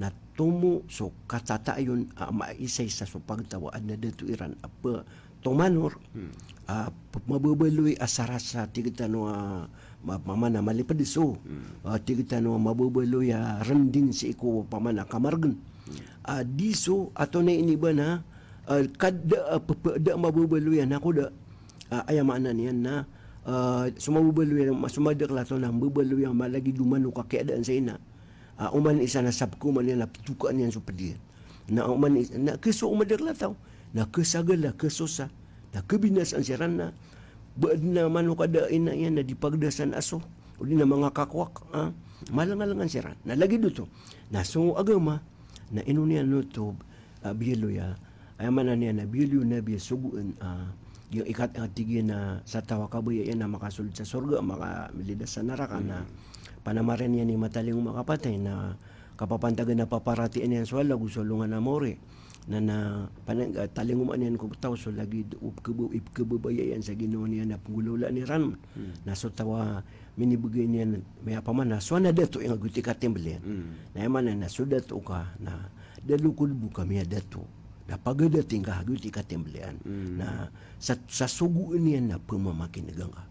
Na tomo so katatayon a maisaisa so pagtaw a adn a dato iran a ptomanor, hmm, a p-, mababaloy a saras a tig tano a ma-, pamana malipds o, hmm, a tig tano a mababaloy a rndin sii ko pamana kamargn. Hmm. A di so, ato na ini ba na, a, kada, a, p-, p-, da mababaloy a nakoda, a, aya maana niyan na, a, so mababaloy a, so madakl a taw na mbabaloy a malagid o manok a kiyadaan sa ina. A, oman isa na sabko man iyan na ptokaan iyan so pd iyan. Na oman is-, na kso o madakl a taw, na ksagala, ksosa, na kbinasaan siran na, ba adn a manok a da a ina iyan na di pagdasan a so, odi na manga kakwak, a, malangalangan siran. Na lagid oto. Na so agama, na ino niyan oto, a, biyaloy a, aya maana niyan na biyaloy o Nabi a sogoan, a, giya ikat, a, tig iyan a sa taw a kabaya iyan a makasold sa sorga, makalidas sa naraka na, hmm, panamarin iyan i matalingoma a kapatay na kapapantagan a paparatiyayaan iyan so Allah go so alongan a maori. Na, na, pana-, a, talingomaan iyan ko taw so lagid o pkhaba-, ipkhababaya iyan sa ginawa niyan a pnggolawlaan iran. Hmm. Na so taw a minibgay niyan, miyapamana, so ana dato iyan a giyoto i katimbl iyan. Hmm. Na aya maana na so dato ka, na da lokd bo ka miyadato. Na pagadating ka a giyoto i katimbl iyan. Hmm. Na sa, sa sogoan iyan na pmamakin'g angka.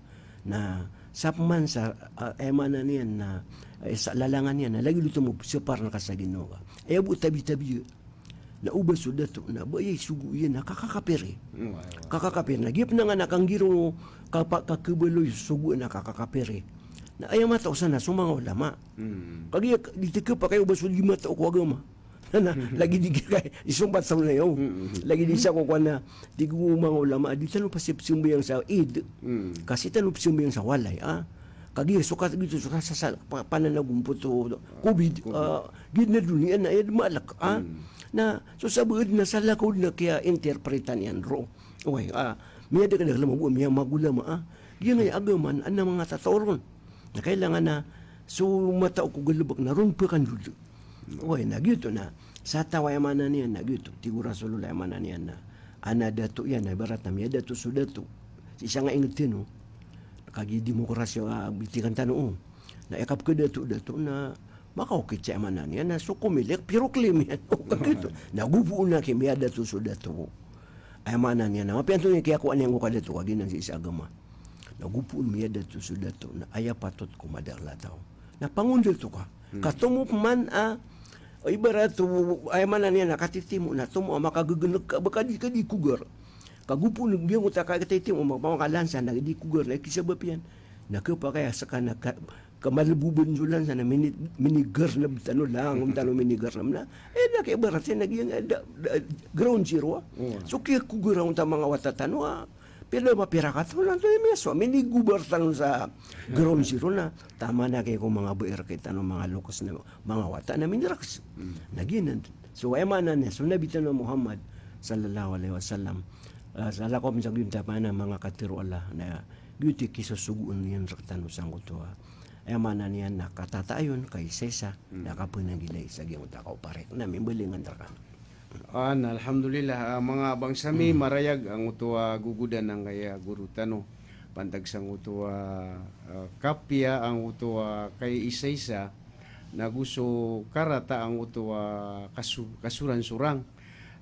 Na sa pman sa, a, aya maana niyan na, e, sa lalangan iyan na lagid oto mo psapar na ka sa ginawa ka. Aya bo tabi-tabi, na o ba so dato, na ba aya isogo iyan na kakakapir i. Mm, wa, wa. Kakakapir. Na giya pn angkanan a kanggiraw, kapa-, kakhabaloy so sogoan na kakakapir i. Na aya matao san na so manga ulama. Mm. Kagiya di tkhapakay o ba so di matao ko agama. Na, lagid i giya, isompat sa manga yaw. Mm, mm. Lagid i isa ko kowan a, tig o manga ulama, di tano pasi-, psambayang sa Eid. Mm. Ka sii tano psambayang sa walay, a. Kagiya so kat-, giyoto so kasasal-, pa-, pananagompot o COVID, COVID, a, giya na doniya na aya dn malk, a. Mm. Na, so sabaad na salakaw dn a kiya-interpretan iyan roo. Oway, a, miyadakadakl a mabo, miyamagolama, a. Giya ngaya agama na, na manga tataw ron. Na kailangan na so matao ko galbk na ron pkandod. Oway, na giyoto na. Sa taw a aya maana niyan na giyoto. Tig o Rasulullah aya maana niyan na, ana dato iyan na ibarat na miyadato so dato. Sii sa nga ingd tano. Kagiya demokrasi a bitikan tano, o. Na aya kapkhadato-dato na makaokit sa aya maana niyan na so komilek, piroklaim iyan. O, kagiya giyoto. Na go poon a ki miyadato so dato. Aya maana niyan na mapiya antonaa i kiyakowa niyan ko kadato, kagiya nan sii sa agama. Na go poon miyadato so dato, na aya patot ko madakl a taw na pangondato ka. Hmm. Ka tomo pman a, Ibarat o, aya maana niyan na katitimo na tomo a makagegenek ka, ba ka di, ka di kogar. Ka gopo na giyangkoto a katitimo, ma-, makalansa na di kogar, na kisabap iyan. Na kepakay a seka na ka, ka maleboben so lansa na mini-, minigarneb tano lang, om tano minigarneb na. Eh, na kaibarat iyan na giyang, eh, da, da, ground zero, ah. Oo. So, kiyakogar angkoto a manga wata tano, ah. Pila ba pira kataon na to, eh, miyaso, minigobar tano sa ground zero na. Taman a kay ko manga beer kay tano manga lokes na manga wata na minirax. Mm. Na giyanan. So, aya maana niyan, so Nabi tano Muhammad sallallahu alaihi wasallam, ah, sa lakom sa giyonta a manga katero Allah, na giyoto i kisosogoon iyan rektano sangkoto a, aya maana niyan na katatayon, kaisaisa, Mm. na kapenanggilai sa giyangkoto a kaoparik. Na mimbalingan rektano. Ah, na, alhamdulillah, ah, manga bangsa mi, Mm. marayag angkoto a gogodan angkaya goro tano. Pantag sangkoto a, ah, kapiya angkoto a kaisaisa, na go so karata angkoto a kaso-, kasoransorang.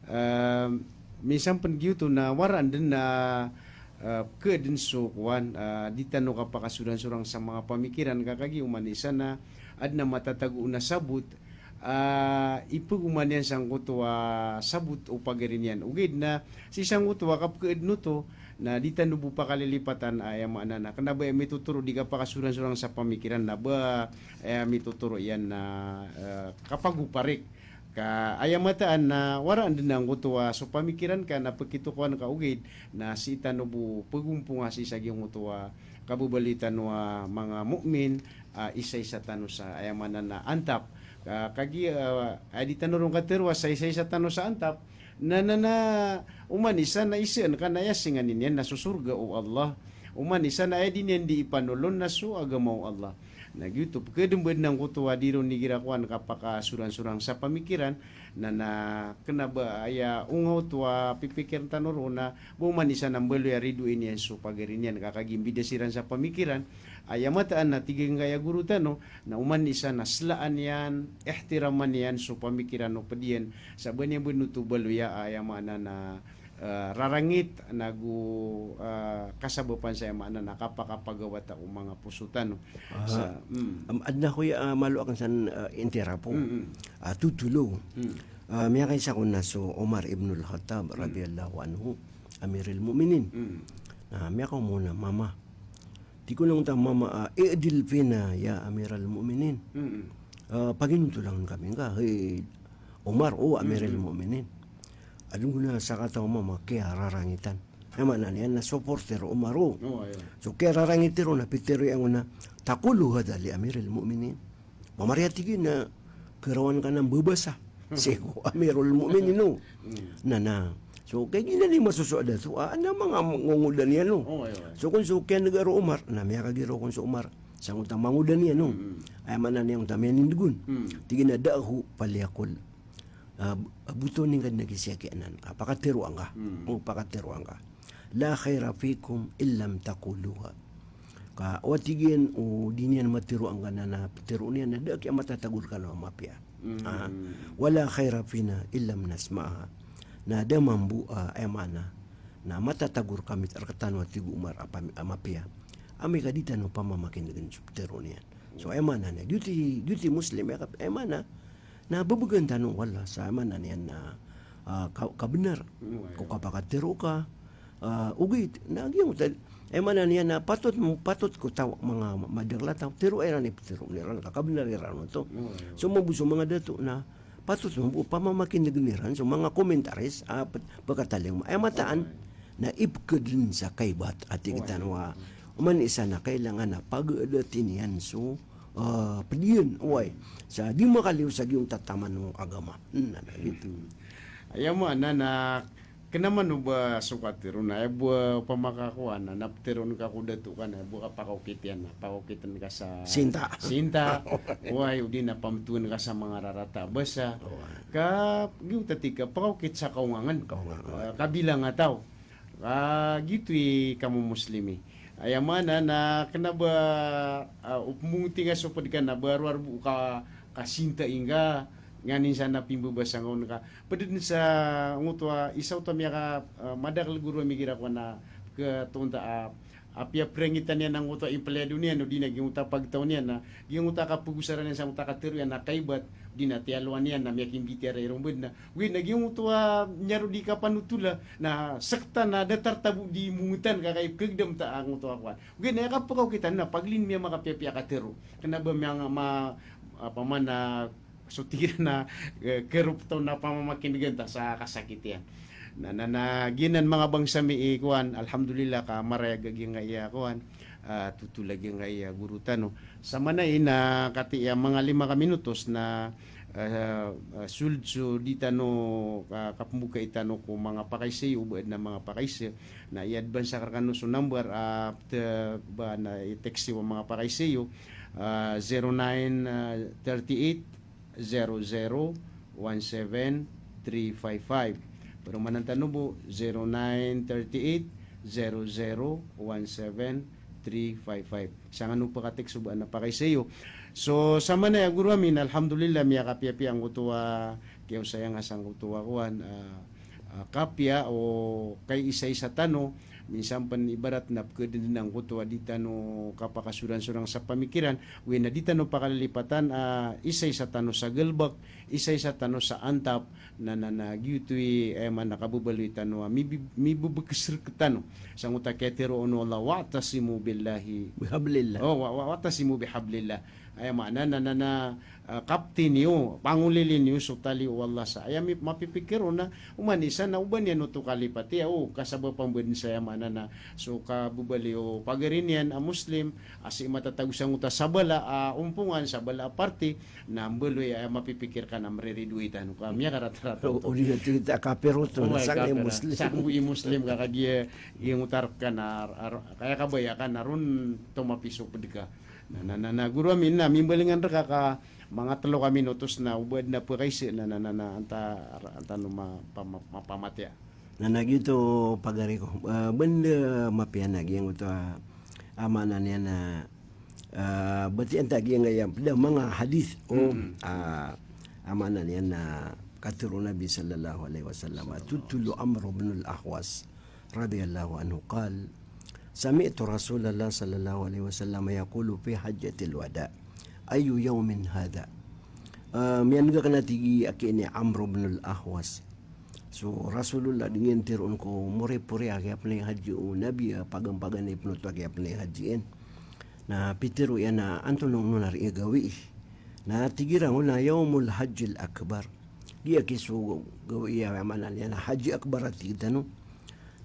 Ah, minsan pen giyoto na waraan den na, ah, pekeden so kowan, ah, di tano kapakasoransorang sa manga pamikiran ka kagiya oman i isa na aden a matatago on a sabot, ah, ipegoman iyan sangkoto a sabot o pagari niyan. Ogaid na sii sangkoto a kapekeden oto, na di tano bo pakalilipatan, aya maana na kena ba aya mitotoro di kapakasoransorang sa pamikiran na ba aya mitotoro iyan na, eh, kapagoparik. Ka aya mataan na waraan den angkoto a so pamikiran ka na pekitokawan ka ogaid na sii tano bo pegomponga sii sa giyangkoto a kababaloy tano a manga mu'min, ah, isaisa tano sa, aya maana na antap. Ka, kagiya, ah, aya di tano ron katero a sa isaisa tano sa antap, na, na, na, oman i isa na iseen ka na aya singanin iyan na so sorga o Allah. Oman i isa na aya di niyan di ipanolon na so agama o Allah. Na giyoto, pekeden bo den angkoto a di ron igira kowan kapakasoransorang sa pamikiran, na, na kena ba aya onga oto a pipikiren tano ron na ba oman i isa na mbaloy a ridoin iyan so pagari niyan ka kagiya mbida siran sa pamikiran, aya mataan na tig angkaya goro tano, na oman i isa na selaan iyan, ihtiraman iyan so pamikiran o ped iyan, sa ba niyan ben oto baloya, aya maana na, eh, rarangit, na go, eh, kasabapan sa aya maana na kapakapagawata o manga poso tano. Ah, Sa, mm. am, aden ako ya, ah, malo aken san, ah, intirapo. Mm, mm. Ah, totolo. Mm. Ah, miyakaisa ko na so Omar ibnul Khattab Mm. radiyallahu anhu, Amirul Mu'minin. Mm. Ah, miyakaoma on a mama. Tig on a mama, ah, "I'dil fina ya Amiral Mu'minin." Mm, mm. Ah, paginoto langon kami ngka, hey, Omar, o Amirul Mm, mm. Mu'minin. Aden ko na sakataw a mama, kiyararangitan. Aya maana niyan na supporter o Omar o. Oh, aya. So, kiyararangiti ron na pitero iyan on a, "Taqulu hadha li Amiril Mu'minin?" Mamariyat tig iyan na kerawan ka na mbabasa. Hmm. Sii ko Amirul Mu'minin o. Hmm. Na, na. So, kagiya giyanan i masosowa a dato, ah, na manga ngongoda niyan o. Oh, aya, aya. So, kon so kiyanega ron o Omar, na miyakagiraw kon so Omar. Sangkoto a mangoda niyan o. Hmm, hmm. Aya maana niyan angkoto a miyanindeg on. Hmm. Tig iyan a, "Da'hu falyaqul." Ah, b-, ah, botoon ingka den a gii siyakiyanan. Ah, pakateroa ngka. Hmm. Oh, pakateroa ngka. "La khaira fikum in lam taquluha." Ka, o tig iyan, o di niyan materoa ngka na, na peteroon iyan na da a kiyamatatagor kano a mapiya. Hmm. Ah, "Wala khaira fina in lam nasma'ha." Na da mambo, ah, aya maana na matatagor kami rektano a tig o Omar a pami-, a mapiya. Amay ka di tano pamamakinegen so peteroon iyan. So, aya maana niyan, giyoto i, giyoto i Muslim, aya ka-, aya maana, na bebegan tano o Allah sa aya maana niyan na, ah, ka-, kabenar. Mm, aya. Ko kapakatero ka, ah, ogaid, na giyangkoto, aya maana niyan na patot mo, patot ko taw, manga ma-, madakel a taw, teroa iran i peteroon iran, ka kabenar iran oto. Mm, aya. So, mambo so manga dato na, patot mambo pamamakinegen iran, so manga commentaries, ah, pe-, pekatalingoma. Aya mataan, mm, na ipekeden sa kaibat a tig tano a, oman i isa na kailangan a pagadatin iyan so, ah, ped iyan, oway. Sa di makaliyo sa giyong tataman o agama. Hmm, na, na, giyoto. Hmm. Aya maana na, kena man o ba so katero na, aya bo a pamakakowa na, na peteroon ka ko dato ka na, aya bo a kapakaokit iyan na, pakaokiten ka sa sinta. Sinta. Oway, odi na pametowan ka sa manga rarata a basa. Oway. Ka, giyoto a tig ka, pakaokit sa kaongangen. Kaongangen. Ah, kabilang a taw. Ah, giyoto i kamomoslimi. Aya maana na kena ba, ah, o pembungoting a so ped ka na ba rowar bo ka, kasinta ingka, nganin sa na pimbabasa ngka on ka. Ped den sa ngoto a, isa oto a miyaka, ah, madakel goro a migira ko na ketonta a, apiya prangitan iyan angkoto a empleyado niyan, odi na giyangkoto a pagtaw niyan, na giyangkoto a kapagosaran iyan sangkoto a katharo iyan a kaibat, odi na tiyalowan iyan na miyakimbitiyarai ron bed na, odi na giyangkoto a miyaro di kapanotola, na sekta na datar tabo di mongetan ka kaipkhagdam ta angkoto a kowan. Odi na aya kapakaokitan na paglin miyamakapiyapiya a katharo. Kena ba miyanga-, ma-, apa man na so tig iran na, eh, kerop to na pamamakinegen ta sa kasakit iyan. Na, na, na, giyanan manga bangsa mi i kowan, alhamdulillah, ka marayag a giyangkaya kowan, ah, totol a giyangkaya goro tano. Samanaya na katii a manga lima ka minutos na, eh, eh, sold so di tano ka-, kapembokai tano ko manga pakaisa iyo, o ba aden a manga pakaisa. Na i-advance akn rekano so number, ah, te-, ba na i-text iyo a manga pakaisa iyo, ah, zero nine, ah, thirty eight, zero zero one seven three five five. Paromanan tano bo, zero nine thirty eight zero zero one seven three five five. Sangano pakatext o ba na pakaisa iyo. So, samanaya goro ami na alhamdulillah, miyakapiyapiya angkoto a kiyaosayang a sangkoto a kowan, ah, ah, kapiya o kay isa-isa tano, minsan pen ibarat na pekeden angkoto a di tano kapakasorang-sorang sa pamikiran, odi na di tano pakalilipatan a isa-isa tano sa galebek, isa-isa tano sa antap, na, na, na giyoto i, eh, aya maana kababaloy tano a mibi-, mibebekes rektano. Sangkoto a kiyatharo o Allah, "Wa'tasimu billahi." Bihablillah. Oh, wa-, wa-, "Wa'tasimu bihablillah." Aya maana na, na, na, ah, kapti niyo, pangolili niyo so tali o Allah sa. Aya mi-, mapipikir on na oman i isa na o ba niyan oto kalipati, ah, o, kasabapan bo den sa aya maana na so kababaloy o pagari niyan a Muslim, a sii matatago sangkoto a sabala a ompongan, sabala a parti, na mbaloy aya mapipikir ka na meriridoi tano ka miyakaratarata oto. O, odi na tig ta kapir oto, na sangkai Muslim. Sangkai Muslim ka kagiya, giyangkoto a rek ka na, ar-, ar-, kaya kabaya ka na ron to mapiso ped ka. Na, na, na, na, goro ami na, mimbalingan reka ka manga telo ka minutos na o ba aden a pakaisa, na, na, na, na, anta, anta ano ma-, pama-, mapamatiya. Na, na giyoto pagari ko, ah, benda mapiya na giyangkoto a, ah, maana niyan na, ah, batian ta giyangkaya ped a manga hadith o, ah, ah, maana niyan na katharo o Nabi sallallahu alaihi wasallam, tutol o Amr bin al-Ahwas radhiyallahu anhu qal, sami'tu Rasulullah sallallahu alaihi wasallam yaqulu fi hajjatil wada, "Ayyu yawmin hadha?" Ah, miyaneg aken a tig i aki ini Amr bin al-Ahwas. So Rasulullah di niyan tharoon ko moripori a kiyapenay hadji o Nabi a pagampaganay pen oto a kiyapenay hadji iyan. Na pitharo iyan a antonaa onon a ri a gawii. Na tig iran on a yawmul hajjil akbar. Giya ki so gawii a, aya maana niyan na hajji akbar a tig tano.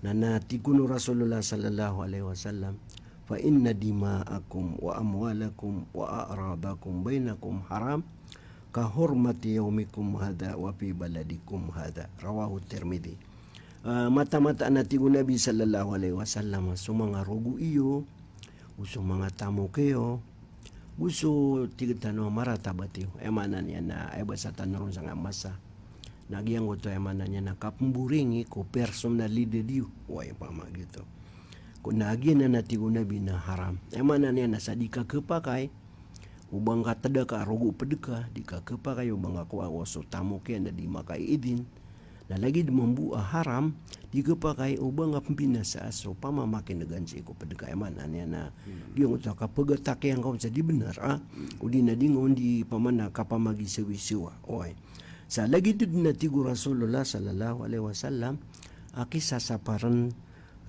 Na, na tig kon o Rasulullah sallallahu alaihi wasallam, "Fa inna dima'akum wa amwalakum wa a'radakum bainakum haram, ka hurmati yawmikum hadha wa fi baladikum hadha." Rawahu Tirmidhi. Ah, mataan-mataan a tig o Nabi sallallahu alaihi wasallam, so manga rogo iyo, go so manga tamok iyo, go so tig tano a maratabat iyo. Aya maana niyan na, aya basa tano ron sangkai a masa. Na giyangkoto aya maana niyan na kapemboringi ko personalidad iyo. Oway, pama giyoto. Ko na giyanan a tig o Nabi na haram. Aya maana niyan na sa di ka khapakay o ba ngka tedaka a rogo ped ka, di ka khapakay o ba ngka kowa so tamok iyan na di makaiidin. Na lagid mambo a haram, di khapakay o ba ngka pembinasaan so pamamakinegan sii ko ped ka, aya maana niyan na, hmm, giyangkoto a kapagatakiyan ka on sa di benar, ah. Hmm. Odi na di nga on di pamana kapamagisawisawa. Oway. Sa lagid den a tig o Rasulullah sallallahu alaihi wasallam, a kisasaparen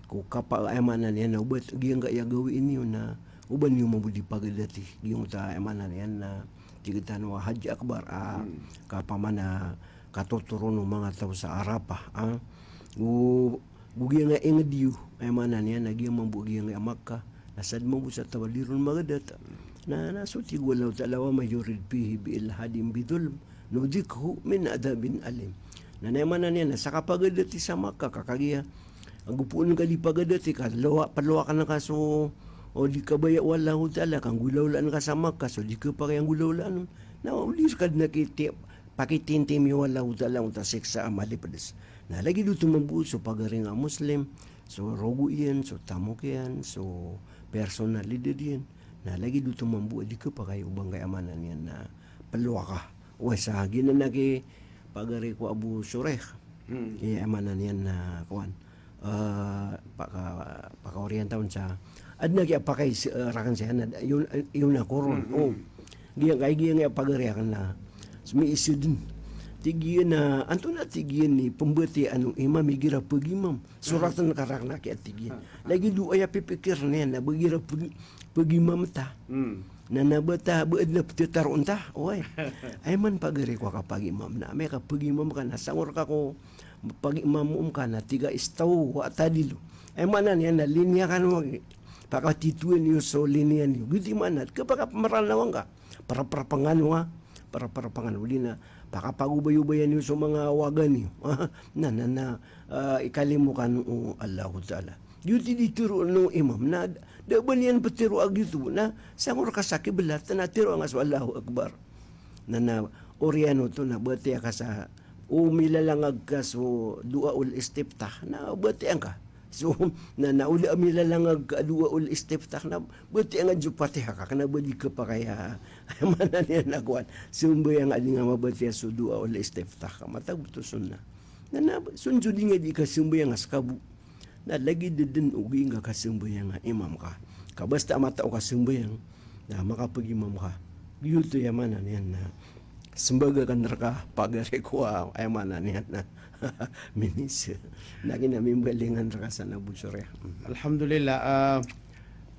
ko kapa-, aya maana niyan na o ba giyangkaya gawii niyo na o ba niyo mambo di pagadati. Giyangkoto a aya maana niyan na tig tano a Hajj Akbar, ah, hmm, kapamana katotoron o manga taw sa Arafah, ah. Go, go giyangkaya inged iyo, aya maana niyan na giyangkaya mambo giyangkaya Makkah, na sa den mambo sa taw a di ron magadat. Na, na so tig o Allahu Ta'ala, "Wa man yurid fihi bi ilhadin bi dhulm, nudhiqhu min adhabin alim." Na, na aya maana niyan na sa kapagadati sa Makkah, ka kagiya ago poon ka di pagadati ka, lowa, palowakan ka so, o di kabaya o Allahu Ta'ala, ka nggolawlaan ka sa Makkah, so di khapakay a nggolawlaan on. Na, o di ka den a kiti-, pakitintimi o Allahu Ta'ala, o ta siksa a malipedes. Na, lagid oto mambo so pagari nga a Muslim, so rogo iyan, so tamok iyan, so personalidad iyan. Na, lagid oto mambo a di khapakay o ba ngkaya aya maana niyan na pelowaka. Oway, sa giyanan a ki pagari ko Abu Shuraih. Hmm. Aya maana niyan na kowan. Eh, paka-, pakaoriyan ta on sa Adn a kiyapakay sa, eh, raken saya na, iyo, iyo na koron. Mm, mm. O. Giyangkai, giyangkai a pagari aken na, smiised. Tig iyan a, antonaa tig iyan i pembatiyaan o imam igira pegimam. Soraten ka raken a kiya tig iyan. Lagid o aya pipikir niyan na ba igira pegi-, pegimam ta. Mm. Na, na ba ta, ba adn a petetaroon ta. Oway. Aya man pagari ko a kapagimam na, amay ka pegimam ka na, sangor ka ko pagimam om ka na, tig a istaw wa'tadilu. Aya maana niyan na linya kano agi. Pakatitowan iyo so linya niyo. Giyoto i maana, kapakapemeranawan ka. Perperpengan wa, perperpengan. Odi na, pakapagobayobayan iyo so manga waga niyo. Na, na, na, ah, ikalimo kano o Allahu Ta'ala. Giyoto i di tero o imam. Na, da ba niyan petero a giyoto. Na, sangor ka sa kiblat, na tero nga so Allahu Akbar. Na, na, oriyan oto na batiya ka sa, o milalangag ka so du'aul istiftah. Na batiya ka. So, na, na o da milalangag ka du'aul istiftah. Na batiya nga so Fatiha ka. Kena ba di kepakay a, aya maana niyan na kowan. Sembayang a di nga mabatiya so du'aul istiftah ka. Matago to sunnah. Na, na, so di nga di kasembayang a seka bo. Na lagid den o giyangka kasembayang a imam ka. Ka basta matao ka sembayang, na makapegimam ka. Giyoto i aya maana niyan na sembaga ka reka pagari ko a, aya maana niyan na minis. Na kena mimbalingan reka sa na bo sore. Alhamdulillah, ah,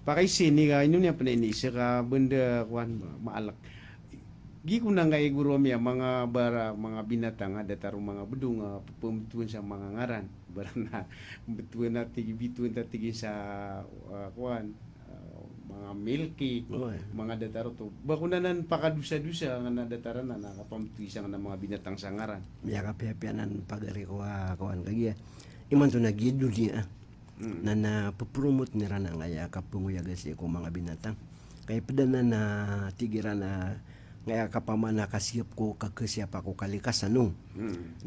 pakaisini ka, ino niyan pen ini, isa ka benda kowan, maalek. Giya ko nangkai goro ami a manga bara, manga binatang a datar o manga bedong a pembetowan sa manga ngaran. Bara na betowan a tig, betowan ta tig sa, ah, kowan, ah, manga milki, manga datar oto. Ba ko nanan pakadosadosa nga na datar anan a kapembetowi sa nga na manga binatang sa ngaran. Miyakapiyapiya anan pagari ko a kowan kagiya. Imanto na giya doniya. Na, na pepromote iran angkaya kapengoyaga sii ko manga binatang. Kaya ped anan na tig iran a angkaya kapamana kasiyap ko, kakasiyap ako kalikasan o.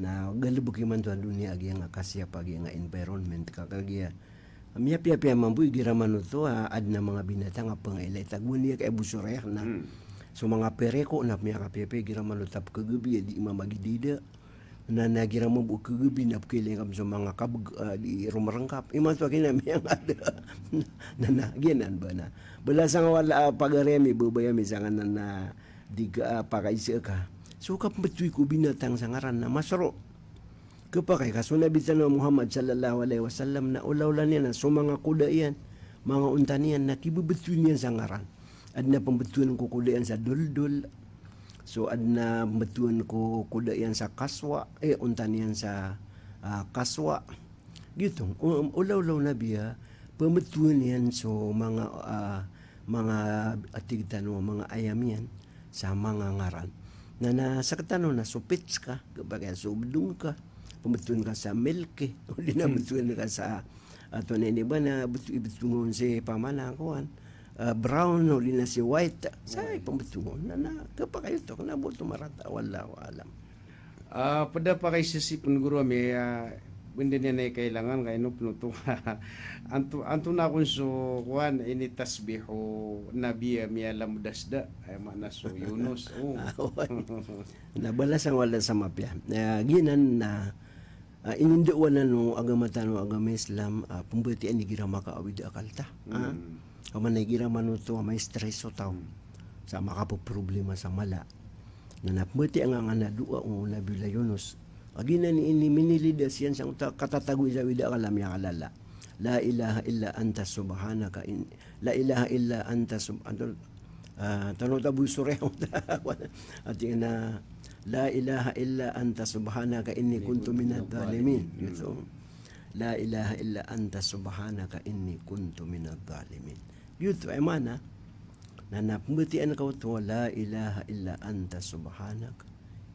Na galebek imanto a doniya a giyangka kasiyap a giyangka environment ka kagiya. Miyapiyapiya mambo igira manoto a aden a manga binatang a pengailay ta gowani a kaya bo so raya na. So manga pereko na miyakapiyapiya igira manoto a pekegebi a di mamagidida. Na, na igira mambo kegebi na pekilay ngka so manga kabeg, ah, di romerengkap. Imanto a kena miyangada. Na, na, giyanan ba na. Bala sangka wala, ah, pagari ami, babay ami sangkanan na di ka, ah, pakaisa ka. So kapembetowi ko binatang sa ngaran na masoro. Kepakay ka so Nabi tano a Muhammad sallallahu alaihi wasallam na olaola niyan na so manga koda iyan, manga onta niyan na kibebetowi niyan sa ngaran. Aden a pembetowan ko koda iyan sa doldol. So aden a pembetowan ko koda iyan sa kaswa, eh, onta niyan sa, ah, kaswa. Giyoto, um, olaola o Nabi a pembetowan iyan so manga, ah, manga, ah, tig tano, manga ayam iyan sa manga ngaran. Na, na sektano na so pets ka, kepakay so bedong ka, pembetowan ka sa milki, o di na betowan ka sa, ah, antonaa ini ba na beto-, ibetong on si pamana kowan, ah, brown, o di na si white, sa pembetong on, na, na, kepakay oto, kena bo oto marata, wallahu alam. Ah, ped a pakaisa sii pen goro ami, ah, benda niyan a kailangan ka ino pen oto. Anto, antonaa kon so kowan, ini tasbih o Nabi a miyalamdas da, aya maana so Yunus. O. Ah, oway. Na balasan wala sa mapiya. Na giyanan na, ah, inindawanan o agama tano, agama Islam, ah, pembatiyaan igira makaawid a akal ta. Ah. Ka mana igira manoto a ma-stress so taw. Sa makapeproblema sa mala. Na, na pembatiya nga nga na doa o Nabiullah Yunus. A giyanan i ini minilid a siyan sangkoto a katatago i sa awid a akal a miyakalala. La ilaha illa anta subhanaka in-, la ilaha illa anta sub-, anto, ah, tano ta bo so raya. Ati na, la ilaha illa anta subhanaka inni kuntu minadh dhalimin. Giyoto. La ilaha illa anta subhanaka inni kuntu minadh dhalimin. Giyoto, aya maana, na, na pembatiyaan ka oto, la ilaha illa anta subhanaka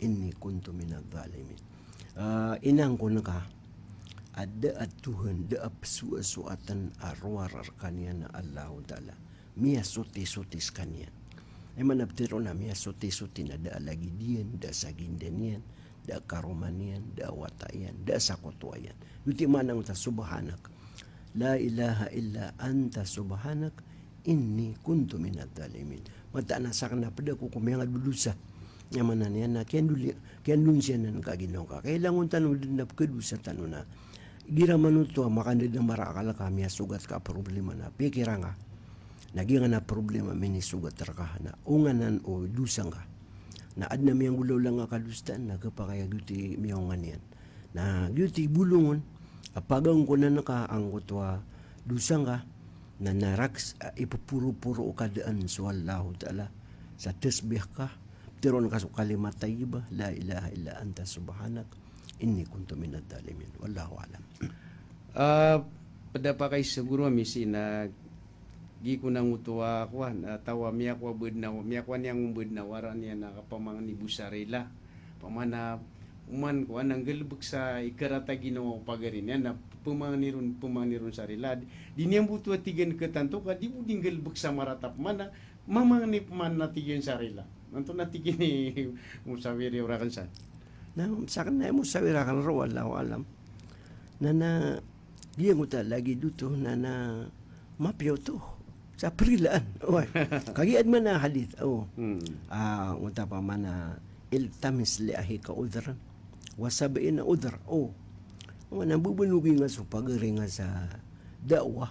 inni kuntu minadh dhalimin. Ah, inangkon ka a da a Tuhan, da a pesoasoatan a rowar rekaniyan a Allahu Ta'ala. Miyasotisoti sekaniyan. Aya maana petero na miyasotisoti na da a lagid iyan, da a saginda niyan, da a karoma niyan, da a wata iyan, da a sakotowa iyan. Giyoto i maana angkoto a subhanak. La ilaha illa anta subhanak inni kuntu minadh dhalimin. Mataan a saken a ped ako ko miyangadodosa. Aya maana niyan na kiyandoli-, kiyandonsiyanan ka ginawa ka. Kailangan tano den a pekedosa tano na. Igira manoto a makandedamar a akal ka, miyasogat ka a problema na pikira ngka. Na giyanan a problema minisogat rka na onganan o dosa ngka. Na adn a miyanggolawla ngka ka dosa taan na khapakay a giyoto i miyaonga niyan. Na giyoto i bolong on a pagaong ko nan ka angkoto a dosa ngka, na na raks a ipporoporo o kadaan so Allahu Ta'ala sa tasbih ka, ptharoon ka so kalimat tayyibah, la ilaha illa anta subhanak inni kuntu minadh dhalimin. Wallahu a'lam. Ah, pd a pakaiza guro ami sii na giya ko na ngoto a kowan, ah, taw a miyakowa bo dn a, miyakowa niyan bo dn a waraan iyan a kapamangni bo sa rila. Pamana oman ko a nggalbk sa ikarata ginawa o pagari niyan na pamangni ron, pamangni ron sa rila. Di niyan bo oto a tig iyan katanto ka di bo di nggalbk sa marata pamana mamangni pman na tig iyan sa rila. Antonaa tig iyan i mosawir iyo rakn san? Na, sakn na aya mosawir akn roo, wallahu a'lam. Na, na, giyangkoto a lagid oto, na, na, mapiya oto sa prilaan. Oway. Kagiya adn man a hadith. O. Hmm. Ah, onta pamana, "Iltamis li akhika udhran wa sab'ina udhra." O. Mana bobonogin nga so pagari nga sa da'wah.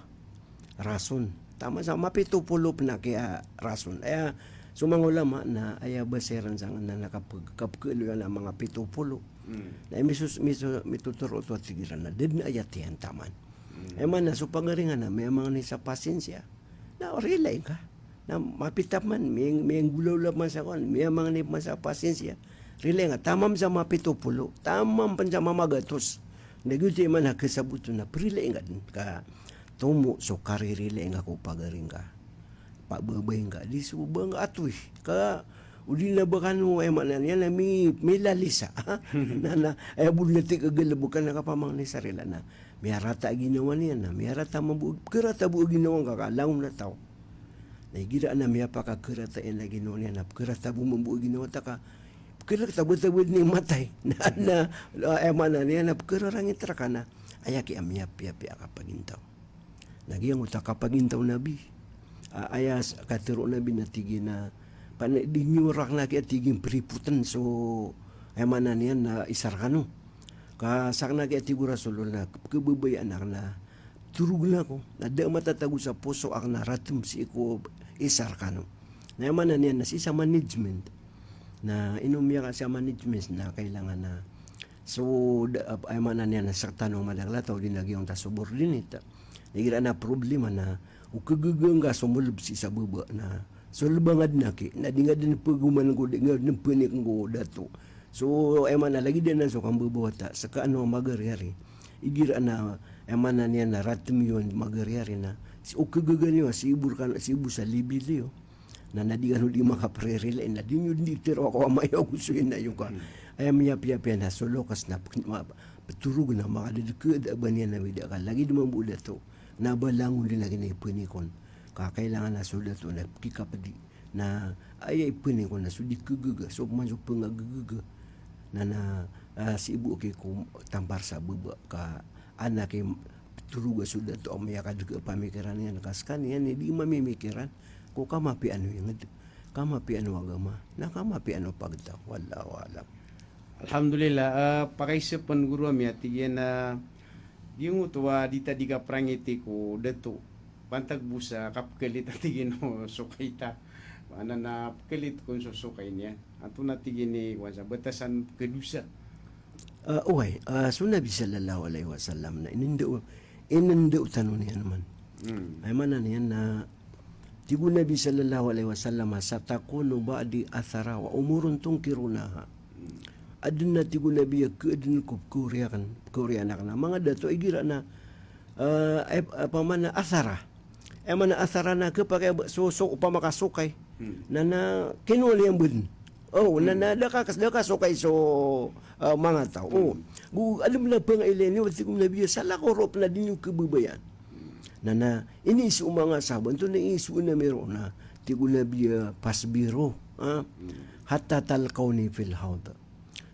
Rason. Taman sa mapito polo pn a kiya rason. Aya, so manga ulama na aya basa iran sangkn na kapag-, kapagaloy a manga pito polo. Hmm. Na miso-, miso-, mitotoro oto a tig iran na da dn a ayat iyan taman. Hmm. Aya mana so pagari nga na miyamangni sa pasinsiya. Na rila ingka. Na mapita pman, miyang-, miyanggolawla pman sa kowan, miyamangni pman sa pasinsiya. Rila ingka, taman sa mapito polo, taman pn sa mamagatos. Na giyoto i mana kasabot on na prila ingka dn ka tomo so karirila ingka ko pagari ngka. Pababay ngka, di so ba ngka atoy. Ka, o di na ba kano, aya mana niyan na mi-, milalisa. Na, na, aya bo dn a tig a galbk ka na kapamangni sa rila na miyarata a ginawa niyan na, miyarata mambo, pkharata bo a ginawa ngka ka langon a taw. Na igira na miyapakakharata iyan a ginawa niyan na, pkharata bo mambo a ginawa ta ka, pkharata bo ta bo dn i matay. Na, na, aya mana niyan na, pkhararangit rka na, aya kiya miyapiyapiya a kapagintaw. Na giyangkoto a kapagintaw o Nabi. A, aya s-, katharo o Nabi na tig iyan a, pn di niyo rakn a kiya tig iyan pripotn so, aya mana niyan na isa rkano. Ka sakn a kiya tig o Rasulullah na, pkhababayaan akn a torogn ako, na da a matatago sa poso akn a ratm sii ko isa rkano. Na aya mana niyan na sii sa management. Na ino miyaka sa management na kailangan na so, da, ap-, aya mana niyan na sktano a madakl a taw di na giyangkoto a subordinate. Na igira na problema na o khagaga ngka so mlb sii sa baba na so lb a nga dn aki, na di nga dn pgoman ko, di nga dn pnik ko dato. So, aya mana lagid anan so kambabawata, ska ano a magariyari. Igira na, aya mana niyan na ratm iyo a magariyari na, sii o khagaga niyo, sii bo rkano, sii bo sa libil iyo. Na, na di kano di makaprerila, na di niyo di tharoa ko ama iyo ago so ina iyo ka. Hmm. Aya miyapiyapiya na so loks na pk-, ma-, ptorogn a makadadkad a ba niyan a wida ka lagid mambo o dato. Na ba langon di na kina ipnik on. Ka kailangan a so dato na pkikapdi. Na aya ipnik on na so di khagaga, so pman so pngagagaga. Na, na, ah, sii bo aki ko tampar sa baba ka anak i ptoroga so dato a miyakadg a pamikiran iyan ka skaniyan i di mamimikiran ko kamapiya o ingd, kamapiya o agama, na kamapiya o pagtaw. Wallahu a'lam. Alhamdulillah, ah, pakaiza pn guro ami a tig iyan a giyangkoto a di ta di kaprangiti ko dato. Pantag bo sa kapkalit a tig iyan o sokay ta. Maana na pkalit kon so sokay niyan. Antonaa tig iyan i kowan sa batasan pkadosa? Ah, oway, ah, so Nabi sallallahu alaihi wasallam na inndao, inndao tano niyan man. Hmm. Aya maana niyan na tig o Nabi sallallahu alaihi wasallam, "Satakunu ba'di athara wa umurun tunkirunaha." Hmm. Adn a tig o Nabi a khaadn ko pkhaori akn, pkhaori akn a manga dato igira na, ah, aya, aya pman a athara. Aya maana athara na khapakay a ba, so, so, opama ka sokay. Hmm. Na, na, kinowa niyan bo dn. O, na, hmm, na, da ka, da ka sokay so, ah, manga taw. O, hmm, go, adn a pangailay niyo, tig o Nabi, salakaw roo pn a di niyo khababayaan. Hmm. Na, na, iniiza o manga sahabat, antonaa i iza o Nabi roo na, tig o Nabi, ah, fasbiru, ah, hmm, hatta talqawni fil hawd.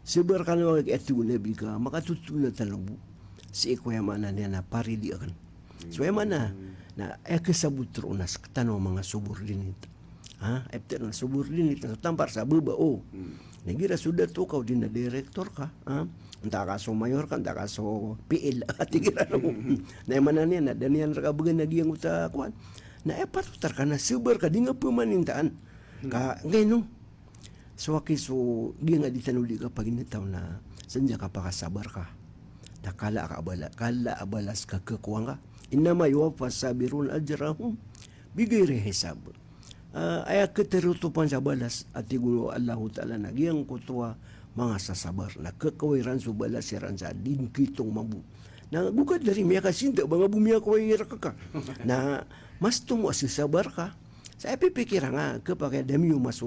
Sabar kano, a tig o Nabi, ka makatotoona tano bo sii ko aya maana niyan na paridi akn. So aya maana, hmm, na aya kasabot roo na sktano a manga subordinate. Ha? Aya ptharoon a subordinate na so tampar sa baba, o. Hmm. Na igira so dato ka odi na director ka, ha? Antaa ka so mayor ka, antaa ka so P L, tig iran. Na aya maana niyan na da niyan rka bgan a giyangkoto a kowan. Na aya patot rka na sabar ka, di nga pmanintaan. Hmm. Ka, ngeno. So aki so, di nga di tano di kapaginetaw na, sangka pakasabar ka. Na kala ka bala-, kala a balas ka khakowa ngka. Innama yuwaffas sabiruna ajrahum bighairi hisab. Ah, aya khaterotopan sa balas, a tig o Allahu Ta'ala na giyangkoto a manga sasabar. Na khakowa iran so balas iran sa di ngkitong mambo. Na go ka dari miyakasinta ba nga bo miyakowa i rka ka. Na mas tomo a sasabar ka. Sa aya pipikira nga, khapakay a da miyoma so,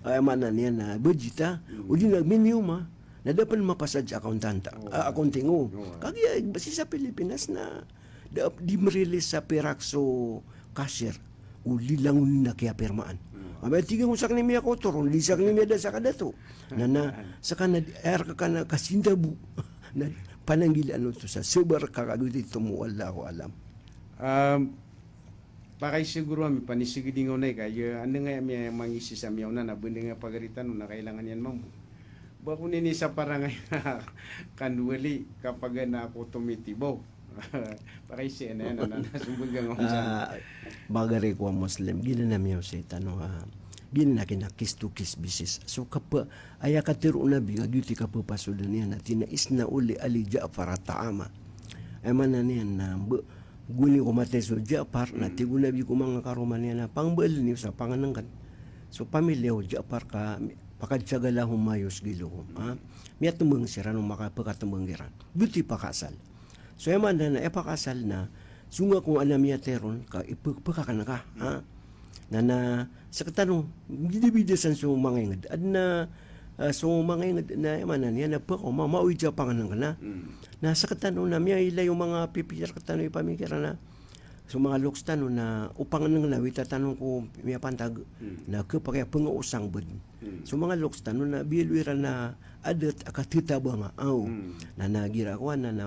aya maana niyan na budget a, o di na mimiyoma, na da pn mapasad sa accountant, ah, accounting o. Kagiya, basi sa Pilipinas na, da, di mrilis sa pirak so cashier, o di langon na kiyapirmaan. Amay tig o sakn i miyakotoron, di sakn i miyada sa kadato. Na, na, sakn a, aya rka na kasinta bo. Na, pananggilaan oto sa, sabar ka kagiya di tomo, wallahu alam. Um, Pakaiza guro ami, panisigidingaw na ika, aya, anda nga aya miyamangisi sa miyaona na bendeng a pagari tano na kailangan iyan mambo. Ba ko nini sa parangay na kandwali kapagan a ako tomitibaw. Pakaiza na iyan, na, na, na, sumbag nga sa. Ah, bagari ko a Muslim, giyanan a miyaosay tano, ah, giyanan a kina case to case basis. So, kapa-, aya katero o Nabi, nga giyoto i kapapasodan iyan, na tig iyan a isna'u li ali Ja'far ta'ama. Aya maana niyan na, ba, Gowani ko matay so Ja'far, na tig o Nabi ko manga karoma niyan a pangmbala niyo sa pangnngkn so pamilya o Ja'far ka faqad shaghalahum ma yushghiluhum, ha? Miyatmbang siran o makapkatmbang iran. Giyoto i pakaasal. So aya maana na aya pakaasal na so nga ko ana miyatay ron ka ipk-, pkakn ka, ha? Na, na, sktano, bida-bida san so manga ingd. Adn a, ah, so manga ingd na, aya maana niyan na pkaoma, maoy sa pangnngkn a. Na sktano na miyailay o manga pipiya rktano i pamikiran a. So manga loks tano na o pangnngkn a wita tano ko miyapantag. Na khapakay a pngaosang bd. So manga loks tano na biyaloy iran a adat a kathatabanga. Aw. Na, na gira kowan na, na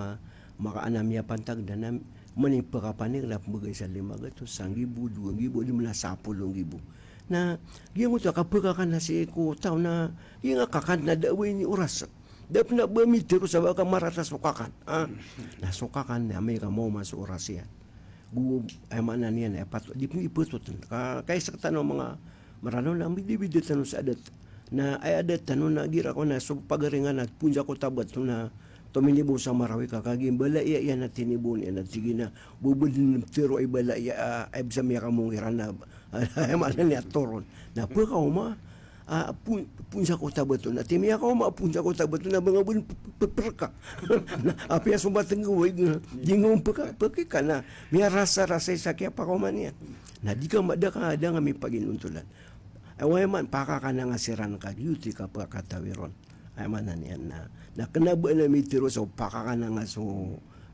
makaana miyapantag da na mani pkapanik na pmbgay sa lima gatos, sanggibo, dowa nggibo, di man a sapolo nggibo. Na giyangkoto a kapkakana sii ko taw na giyangkai a kakan na da a ba ini oras. Da pn a ba mitero sa ba ka marata so kakan. Ah. Na so kakan na amay ka maoma so oras iyan. Go, aya maana niyan, aya pat-, di pn, di pn iptotn. Ka, kay sktano manga Mranaw na mbidabida tano sa adat. Na aya adat tano na gira ko na so pagaringan a pnsa ko tabat na tominibo sa Marawi ka kagiya mbala iya iyan a tinibo niyan a tig iyan a bo bdn tero i bala iya a, ay bsa miyakamong iran na, aya maana niyan a toron. Na pkaoma, a, pn-, pnsa ko tabat na, ti miyakaoma, pnsa ko tabat na, ba nga bo p-, p-, prka. Na apiya so batng ko, di nga pka-, pkika na, miyarasa-rasa i sa kiyapakaoma niyan. Na di ka ma-, da ka, da nga mipaginontolan. Aya man, pakakana nga siran ka giyoto i kapkatawi ron. Aya maana niyan na, na kna ba na mitero sa pakakana nga so,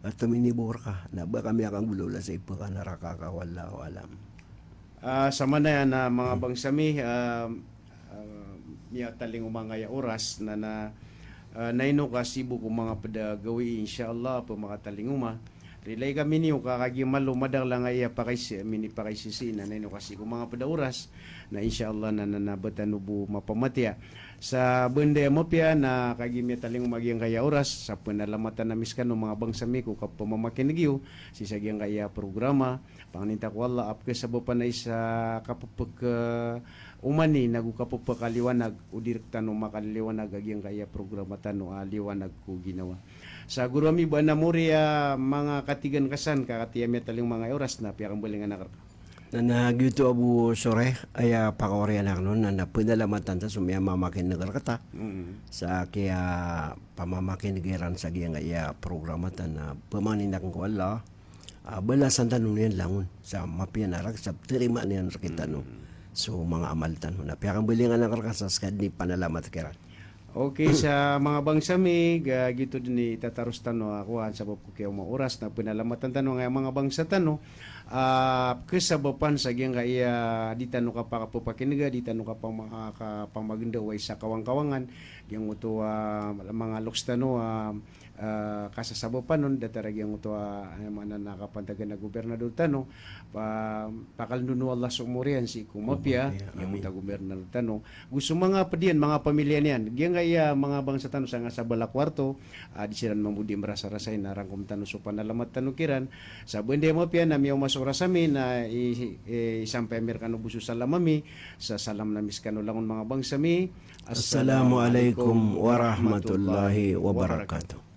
ah, tominibo rka, na ba ka miyakanggolawla sa ipkana rka ka, wallahu alam. Ah, sa maana niyan na manga bangsa mi, ah, ah, miyatalingoma angkaya oras, na, na, ah, na ino ka sibok o manga pd a gawii, insha Allah, pd a makatalingoma. Rilai kami niyo ka kagiya malo madakl angkaya pakaisi-, minipakaisisii na ino ka sii ko manga pd a oras, na insha Allah na, na, na ba tano bo mapamatiya. Sa banda a mapiya na kagiya miyatalingoma giyangkaya oras, sa pnalamatan ami skano manga bangsa mi ko kapamamakineg iyo sii sa giyangkaya programa, pangnin ta ko Allah a pkhasabapan a isa kapphk-, eh, omani nago kapphkaliwanag o di rktano makaliliwanag a giyangkaya programa tano a Liwanag ko Ginawa. Sa goro ami, ba na mori a manga katigan ka san, ka katii a miyatalingoma angkaya oras na piyakmbalingan akn rka. Na, na giyoto Abu Shuraih, aya pakaoriyan akn on, na, na pnalamatan ta so miyamamakineg rkata. Mm. Sa kiyapamamakineg iran sa giyangkaya programa ta na pamangnin akn ko Allah. Ah, balasan tano niyan langon sa mapiya na rk-, sa ptarimaan iyan rktano. Mm. So manga amal tano na piyakmbalingan akn rka sa ska dn i panalamat kiran. Okay, sa manga bangsa mi, ga-, giyoto dn i tataros tano a kowan sabap ko kiyaoma o oras na pnalamatan tano angkaya manga bangsa tano. Ah, kasabapan sa giyangkaya di tano kapakapapakinega, di tano kapama-, ah, kapamagnda o isa kawangkawangan, giyangkoto a manga loks tano a ah, kasasabapan on, datar a giyangkoto a, ah, maana na kapantagan a gobernador tano, pa, pakalndo o Allah so omor iyan sii ko mapiya, mapiya, amin, giyangkoto a gobernador tano. Go so manga pd iyan, manga pamilya niyan. Giyangkaya manga bangsa tano sangkasabala ko warto, ah, di siran mambo di marasarasay na rangkom tano so panalamat tano kiran. Sa banda a mapiya na miyaoma so oras ami na i, i, isampay ami rkano bo so salam ami, sa salam ami skano langon manga bangsa mi. Assalamu alaikum warahmatullahi wabarakatuh.